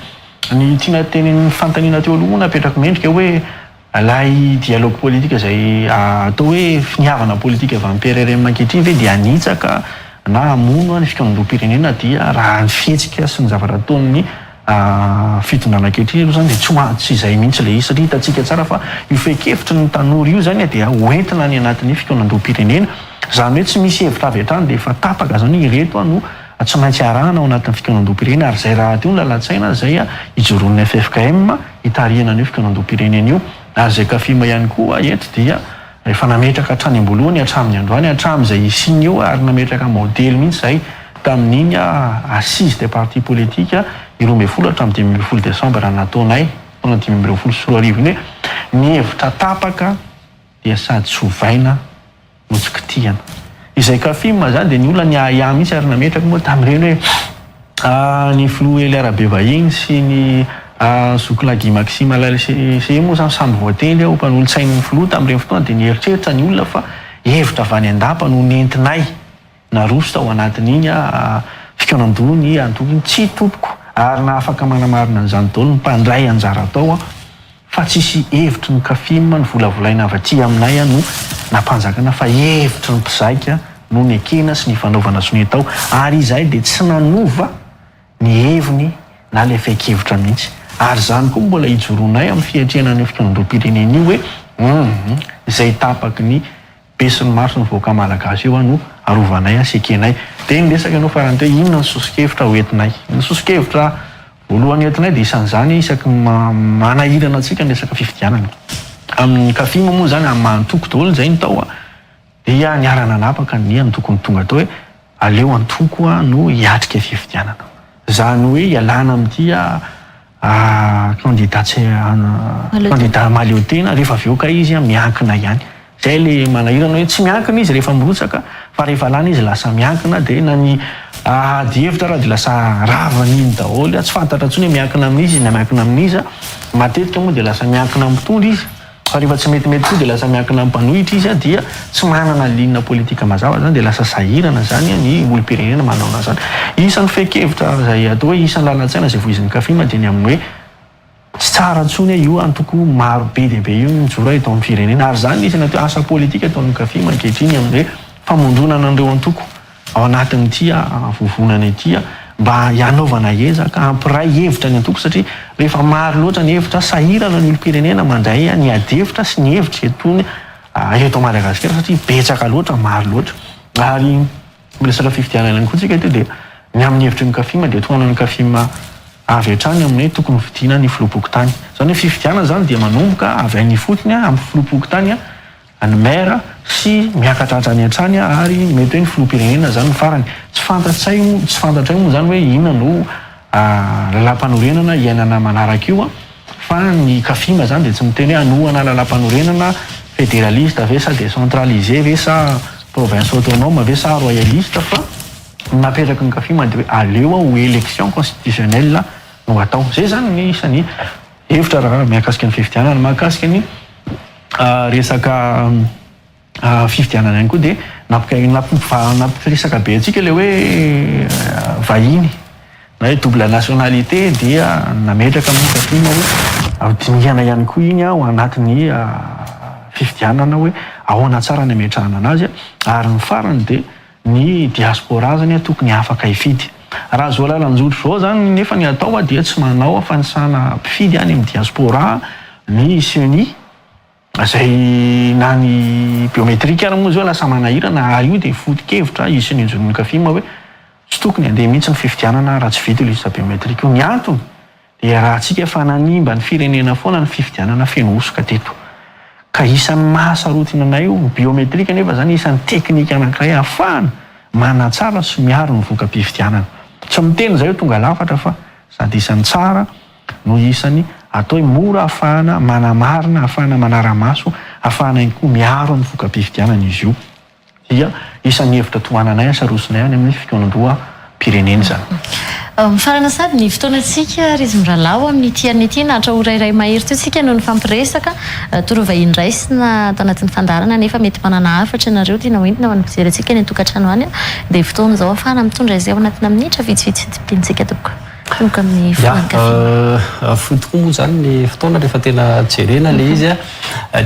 Ny tiana tenenin'ny fanontaniana teo aloha moa napetrako mendrika hoe Ilay dialogue politique izay atao hoe finiavana politika avy amin'ny PRRM ankehitriny ve dia hanitsaka na hamono ny fikaonandoham-pirenena dia raha ny fihetsika sy ny zavatra ataon'ny fitondrana ankehitriny aloha izany dia tsy ho tsy izay mihitsy ilay izy satria hitantsika tsara fa io fehin-kevitry ny tanora io izany dia ho entina any anatin'ny fikaonandoham-pirenena. Izany hoe tsy misy hevitra avy hatrany dia efa tapaka izany hoe ireto no tsy maintsy arahana ao anatin'ny fikaonandoham-pirenena ary izay rahateo ny lalan-tsaina izay ijoroan'ny ffkm hitarihana an'io fikaonandoham-pirenena io. Ary izay Cafim ihany koa eto dia Efa nametraka hatrany am-boalohany hatramin'ny androany, hatramin'izay hisiany eo ary nametraka maodely mihitsy izahay tamin'iny assise des partis politiques ny 12 hatramin'ny 15 décembre nataonay taona 2025 iny hoe ny hevitra tapaka dia sady tsy ovaina no tsy kitihana. Izay Cafim izany dia ny olona niahiahy mihitsy ary nametraka moa tamin'ireny hoe ny filoha Elia Rabevahiny sy ny zokilahy Guy Maxime LCE moa izany samy voatendry ho mpanolotsain'ny filoha tamin'ireny fotoana dia nieritreritra ny olona fa hevitra avy any an-dapa no nentinay naroso tao anatin'iny fikaonandoha ny antoko iny. Tsia tompoko ary na afaka manamarina an'izany daholo ny mpandray anjara tao fa tsisy hevitry ny Cafim novolavolaina avy aty aminay no nampanjakana fa hevitry ny mpizaika no nekena sy nifanaovana sonia tao ary izahay dia tsy nanova ny heviny na ilay fehin-kevitra mihitsy ary izany koa mbola ijoroanay amin'ny fiatrehana an'io fikaonandoham-pirenena io hoe humm izay tapaky ny besinimaro sy ny vahoaka malagasy io no arovanay sy ekenay. Dia niresaka ianao farany teo hoe inona ny soso-kevitra ho entinay. Ny soso-kevitra voalohany entinay dia isan'izany isaky ny manahirana antsika ny resaka fifidianana. Amin'ny Cafim moa izany amin'ny maha antoko daholo izay ny tao dia niara-nanapaka ny antoko ny tonga tao hoe aleo antoko no hiatrika fifidianana. Izany hoe ialana amin'ity Candidat tsy candidat mahaleo tena rehefa avy eo kay izy miankina ihany. Zay le manahirana hoe tsy miankina izy rehefa mirotsaka fa rehefa lany izy lasa miankina de na ny ady hevitra ara de lasa ravan'iny daholo, tsy fantatra intsony hoe miankina amin'iza izy na miankina amin'iza, matetika moa de lasa miankina amin'ny mpitondra izy. Fa rehefa tsy metimety koa dia lasa miankina amin'ny mpanohitra izy dia tsy manana ligne politique mazava izany dia lasa sahirana izany ny olom-pirenena manao an'izany. Isan'ny fehin-kevitra izay atao hoe isan'ny lalan-tsaina izay voizin'ny Cafim dia ny amin'ny hoe tsy tsara intsony io antoko maro be dia be io mijoro eto amin'ny firenena ary izany no isan'ny atao hoe asa politika ataon'ny Cafim ankehitriny amin'ny hoe famondronana an'ireo antoko ao anatin'ity vovonana ity mba hanaovana ezaka hampiray hevitra ny antoko satria rehefa maro loatra ny hevitra, sahirana ny olom-pirenena mandray ny adihevitra sy ny hevitra etony eto Madagasikara satria betsaka loatra, maro loatra. Ary miresaka fifidianana ihany koa tsika eto dia ny amin'ny hevitry ny Cafim dia tohanan'ny Cafim avy hatrany amin'ny hoe tokony hofidiana ny filoham-pokontany. Izany hoe fifidianana izany dia manomboka avy any ifotony amin'ny filoham-pokontany ny maire sy miakatra hatrany hatrany ary mety hoe ny filoham-pirenena zany no farany. Tsy fantatsay tsy fantatray moa zany hoe inona no lalàmpanorenana iainana manaraka io fa ny Cafim zany dia tsy miteny hoe hanohana lalàmpanorenana federaliste ve sa décentralisé ve sa province autonome ve sa royaliste fa ny napetraky ny Cafim dia hoe aleo ho élection constitutionnelle no atao. Zay zany ny isan'ny hevitra raha mahakasika ny fifidianana. Mahakasika ny resaka fifidianana ihany koa dia nampiresaka be antsika ilay hoe vahiny na hoe double nationalité dia nametraka moa Cafim hoe dinihana ihany koa iny ao anatin'ny fifidianana hoe ahoana tsara ny ametrahana anazy ary ny farany dia Ny diaspora zany tokony afaka hifidy. Raha zao lalan-jotra zao zany nefa ny atao dia tsy manao fanisana mpifidy any amin'ny diaspora ny ceni izay na ny biometrique ary moa zao lasa manahirana ary io dia foto-kevitra isin'ny injon'ny Cafim hoe tsy tokony handeha mihitsy ny fifidianana raha tsy vita io liste biometrique io. Ny antony Dia iarahantsika fa nanimba ny firenena foana ny fifidianana feno hosoka teto. Ka isan'ny mahasarotiny anay io, ny biometrika anefa izany isan'ny teknika anankiray ahafahana manatsara sy miaro ny voka-pifidianana. Tsy miteny izay hoe tonga lafatra fa sady isan'ny tsara no isan'ny atao hoe mora ahafahana manamarina, ahafahana manara-maso, ahafahana ihany koa miaro ny voka-pifidianana izy io. dia isan'ny hevitra tohananay sy arosonay any amin'ny fikaonandoham-pirenena izany. Mifarana sady ny fotoanantsika ry izy mirahalahy ho amin'ity anio ity. Naharitra ora iray mahery teo isika no nifampiresaka. Toa ireo vahiny raisina ato anatin'ny fandaharana nefa mety manana hafatra ianareo tiana hoentina ho an'ny mpijery antsika any an-tokantrano any. Dia fotoana izao ahafahana mitondra izay ao anatina minitra vitsivitsy fitsipitentsika tompoko. Tonga amin'ny filohan'ny Café. Fohy tokoa moa izany ny fotoana rehefa tena jerena ilay izy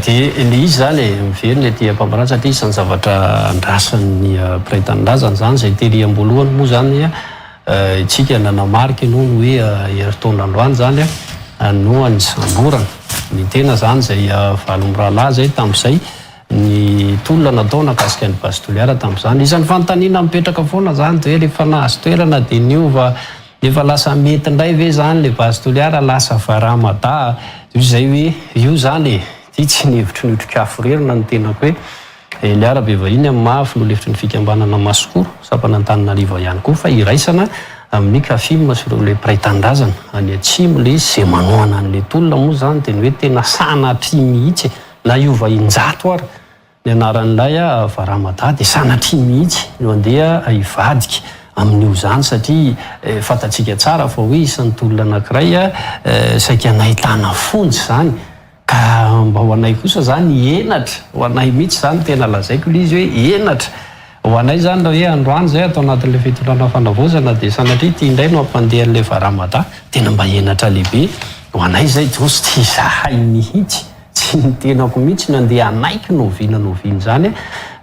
dia ilay izy izany e, miverina ety am-pambarana satria isan'ny zavatra andrasan'ny mpiray tanindrazana izany izay tery am-boalohany moa izany isika nanamarika aloha ny hoe herintaona androany izany no nisamborana ny tena izany izay valo mirahalahy izay tamin'izay ny tolona natao nahakasika ny Base Toliara tamin'izany. Isan'ny fanontaniana mipetraka foana izany dia hoe rehefa nahazo toerana dia niova, efa lasa mety indray ve izany ilay Base Toliara lasa Varamada? Dia hoy izay hoe io izany e! ity, tsy ny hevitry ny Otrikafo irery na ny tenako hoe Eliara Bevahiny amin'ny maha filoha lefitry ny fikambanana Masikoro, sampana Antananarivo ihany koa fa iraisana amin'ny Cafim sy ireo ilay mpiray tanindrazana any atsimo ilay izy izay manohana an'ilay tolona moa izany dia ny hoe tena sanatria mihitsy e! na hiova in-jato ary ny anaran'ilay Varamada dia sanatria mihitsy no andeha hivadika amin'io izany satria fantatsika tsara fa hoe isan'ny tolona anankiray saika nahitana fonja izany Ka mba ho anay kosa zany henatra ho anay mihitsy zany tena lazaiko le izy hoe henatra ho anay zany raha hoe androany zay ato anatin'le fitondrana fanavaozana dia sanatria ity indray no hampandeha an'le varamada tena mba henatra lehibe ho anay zay Josy tsy izahay mihitsy tsy ny tenako mihitsy no andeha hanaiky n'oviana n'oviana izany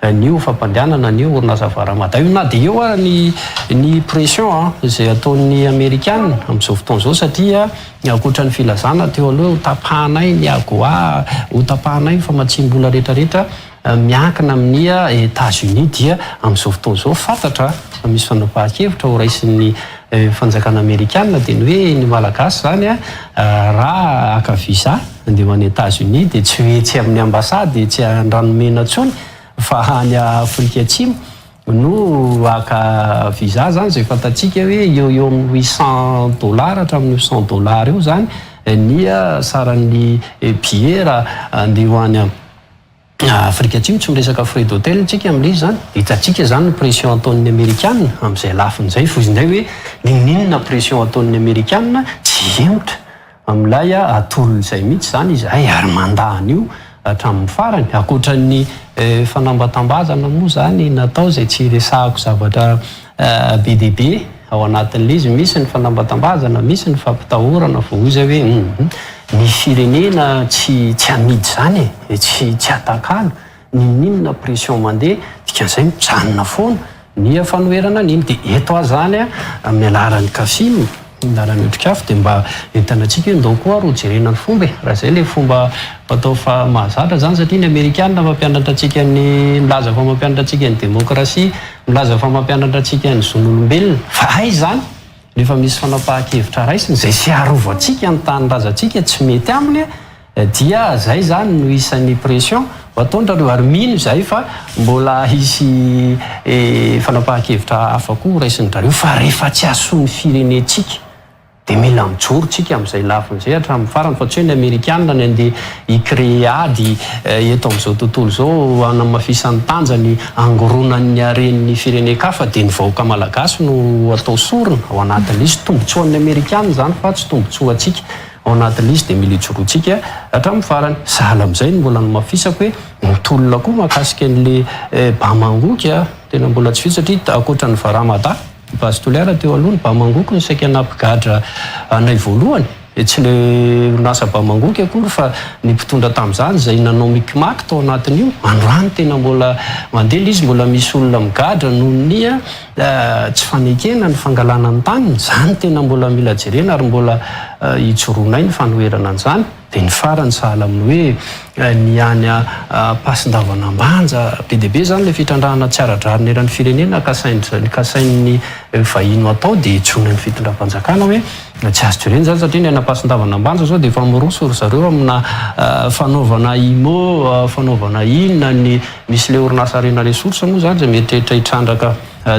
an'io fampandehanana an'io orinasa varamada io na dia eo ara ny ny pression an izay ataon'ny amerikana amin'izao fotoana izao satria Ankoatra ny filazana teo aloha hoe ho tapahanay ny AGOA, ho tapahanay ny famatsiam-bola rehetrarehetra miankina amin'ny Etats-Unis dia amin'izao fotoana izao fantatra fa misy fanapahan-kevitra ho raisin'ny fanjakana amerikana dia ny hoe ny Malagasy izany raha haka visa handeha ho any Etats-Unis dia tsy ho etsy amin'ny ambasady etsy Andranomena intsony fa any Afrika Atsimo. No haka visa zany izay fantatsika hoe eo eo amin'ny 800 dollars hatramin'ny 900 dollars eo zany ny saran'ny billet raha andeha ho any Afrika Atsimo, tsy miresaka frais d'hôtel tsika amin'ilay izy zany, hitantsika zany ny pression ataon'ny amerikana amin'izay lafiny izay, fa izy indray hoe n'inon'inona pression ataon'ny amerikana tsy hihemotra. Amin'ilay atolony izay mihitsy izany izahay ary mandà an'io hatramin'ny farany. Ankoatra ny fanambatambazana moa izany natao izay tsy hiresahako zavatra be dia be ao anatin'ilay izy, misy ny fanambatambazana, misy ny fampitahorana vao hoy izay hoe hum ny firenena tsy tsy amidy izany e, tsy tsy atakalo. N'inon'inona pression mandeha, dikan'izay mijanona foana ny fanoherana an'iny. Dia eto aho izany amin'ny alalan'ny Cafim, amin'ny alalan'ny Otrikafo dia mba entana antsika hoe ndao koa ary ho jerena ny fomba e! Raha izay ilay fomba fatao fa mahazatra izany satria ny Amerikana mampianatra antsika ny, milaza fa mampianatra antsika ny demokrasia, milaza fa mampianatra antsika ny zon'olombelona, fa aiza izany? Rehefa misy fanapahan-kevitra raisiny izay sy arovantsika ny tanindrazantsika tsy mety aminy dia zay zany no isan'ny pression ho ataondrareo ary mino izahay fa mbola hisy fanapahan-kevitra hafa koa ho raisin-drareo fa rehefa tsy hahasoa ny firenentsika dia mila mijoro tsika amin'izay lafiny izay hatramin'ny farany fa tsy hoe ny amerikana ny andeha hi-créer ady eto amin'izao tontolo izao hanamafisany tanjany hangoronany ny haren'ny firenen-kafa dia ny vahoaka malagasy no atao sorona ao anatin'ilay izy. Tombotsoan'ny amerikana izany fa tsy tombotsoantsika ao anatin'ilay izy dia mila ijoroantsika hatramin'ny farany. Sahala amin'izay no mbola nomafisako hoe ny tolona koa mahakasika an'ilay Bamangoky tena mbola tsy vita satria ankoatra ny Varamada, Base Toliara teo aloha, ny Bamangoky no saika nampigadra anay voalohany. Dia tsy ilay orinasa Bamangoky akory fa ny mpitondra tamin'izany izay nanao micmac tao anatin'io. Androany tena mbola mandeha ilay izy, mbola misy olona migadra noho ny tsy fanekena ny fangalana ny taniny. Izany tena mbola mila jerena ary mbola ijoroanay ny fanoherana an'izany. Dia ny farany sahala amin'ny hoe ny any Ampasindavan'Ambanja, be dia be izany ilay fitrandrahana tsy ara-drariny eran'ny firenena kasain'ny vahiny ho atao dia ijoroan'ny fitondram-panjakana hoe Tsy azo jerena izany satria ny any Ampasindavan'Ambanja izao dia efa miroso ry zareo amina fanaovana IMO, fanaovana inona ny misy ilay orinasa Arena Ressources moa izany izay mieritreritra hitrandraka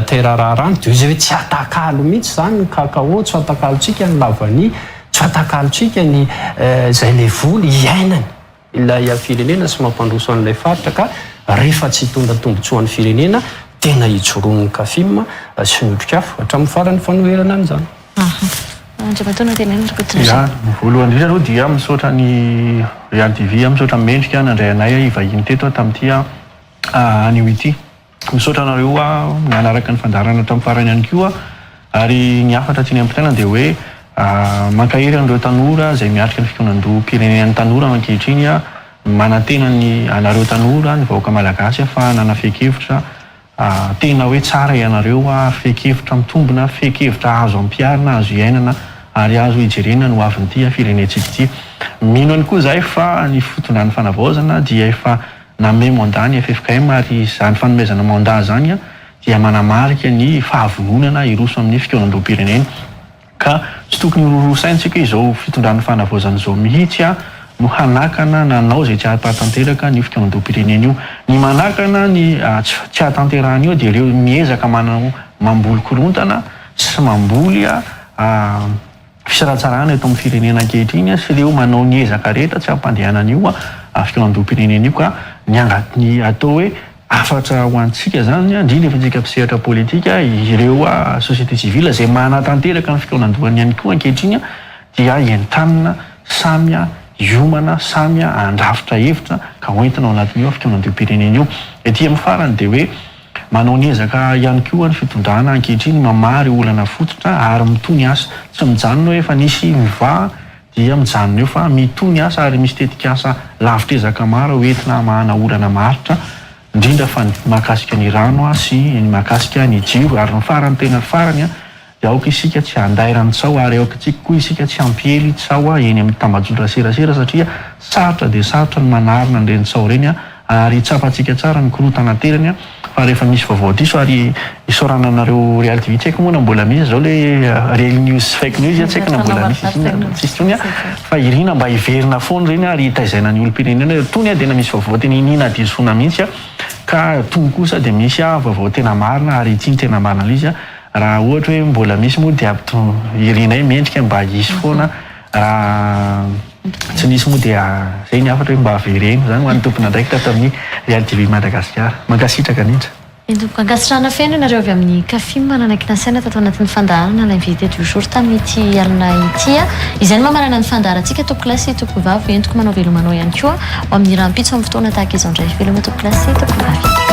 terre rare any dia izay hoe tsy atakalo mihitsy izany ny cacao, tsy atakalontsika ny lavania, tsy atakalontsika ny izay ilay voly iainany. Ilay firenena sy mampandroso an'ilay faritra ka rehefa tsy hitondra tombotsoa an'ny firenena tena hijoroan'ny Cafim sy ny Otrikafo hatramin'ny farany fanoherana an'izany. Andriamatoa Nantenaina Rakotonirina. Ya, voalohany indrindra aloha dia misaotra ny Real TV, misaotra an'i Mendrika nandray anay hivahiny teto tamin'ity anio ity. Misaotra anareo nanaraka ny fandaharana hatramin'ny farany ihany koa ary ny hafatra tiany ampitaina dia hoe mankahery an'ireo tanora izay miatrika ny fikaonandoham-pirenenan'ny tanora ankehitriny, manantena ny anareo tanora, ny vahoaka malagasy fa hanana fehin-kevitra tena hoe tsara ianareo ary fehin-kevitra mitombina, fehin-kevitra azo ampiharina, azo iainana ary azo hijerena ny hoavin'ity firenentsika ity. Mino ihany koa izahay fa ny fitondran'ny fanavaozana dia efa Nanome mandat ny ffkm ary izany fanomezana mandat izany dia manamarika ny fahavononana hiroso amin'ny fikaonandoham-pirenena. Ka tsy tokony ho rosaintsika izao fitondran'ny fanavaozana izao mihitsy. no hanakana nanao izay tsy hahatanteraka an'io fikaonandoham-pirenena io. Ny manakana ny tsy hahatanterahana io dia ireo miezaka manao mamboly korontana sy mamboly fisaratsarahana eto amin'ny firenena ankehitriny sy ireo manao ny ezaka rehetra tsy hampandehanana an'io fikaonandoham-pirenena io ka ny ny atao hoe hafatra ho antsika izany, indrindra fa antsika mpisehatra politika, ireo société civile izay manatanteraka ny fikaonandohany ihany koa ankehitriny dia entanina samy hiomana, samy handrafitra hevitra ka hoentina ao anatin'io fikaonandoham-pirenena io. Ety amin'ny farany dia hoe manao ny ezaka ihany koa ny fitondrana ankehitriny mamaha ireo olana fototra ary mitohy ny asa. Tsy mijanona hoe efa nisy mivaha dia mijanona eo fa mitohy ny asa ary misy tetikasa lavitr'ezaka maro hoentina hamahana olana maharitra indrindra fa ny mahakasika ny rano sy ny mahakasika ny jiro ary ny farany tena farany dia aoka isika tsy handairan'ny tsaho ary aoka tsika koa isika tsy hampiely tsaho eny amin'ny tambajotra serasera satria sarotra dia sarotra ny manarina an'ireny tsaho ireny ary tsapantsika tsara ny korontana aterany fa rehefa misy vaovao diso ary isaorana anareo Real TV tsy haiko moa na mbola misy izao le real news sy fake news tsy haiko na mbola misy izy iny tsisy intsony fa irina mba hiverina foana ireny ary hitaizana ny olom-pirenena hoe tony tena misy vaovao tena iniana disoana mihitsy ka tony kosa dia misy vaovao tena marina ary ity no tena marina ilay izy Raha ohatra hoe mbola misy moa dia irinay mendrika mba hisy foana, raha tsy nisy moa dia izay ny hafatra hoe mba avereno izany ho an'ny tompon'andraikitra ato amin'ny Real TV Madagasikara. Mankasitraka indrindra. Eny tompoko, ankasitrahana feno ianareo avy amin'ny Cafim nanaiky nasaina tato anatin'ny fandaharana L'invité du jour tamin'ity alina ity. Izay no mamarana ny fandaharantsika tompokolahy sy tompokovavy. Entiko manao veloma anao ihany koa ho amin'ny rahampitso amin'ny fotoana tahaka izao indray. Veloma tompokolahy sy tompokovavy.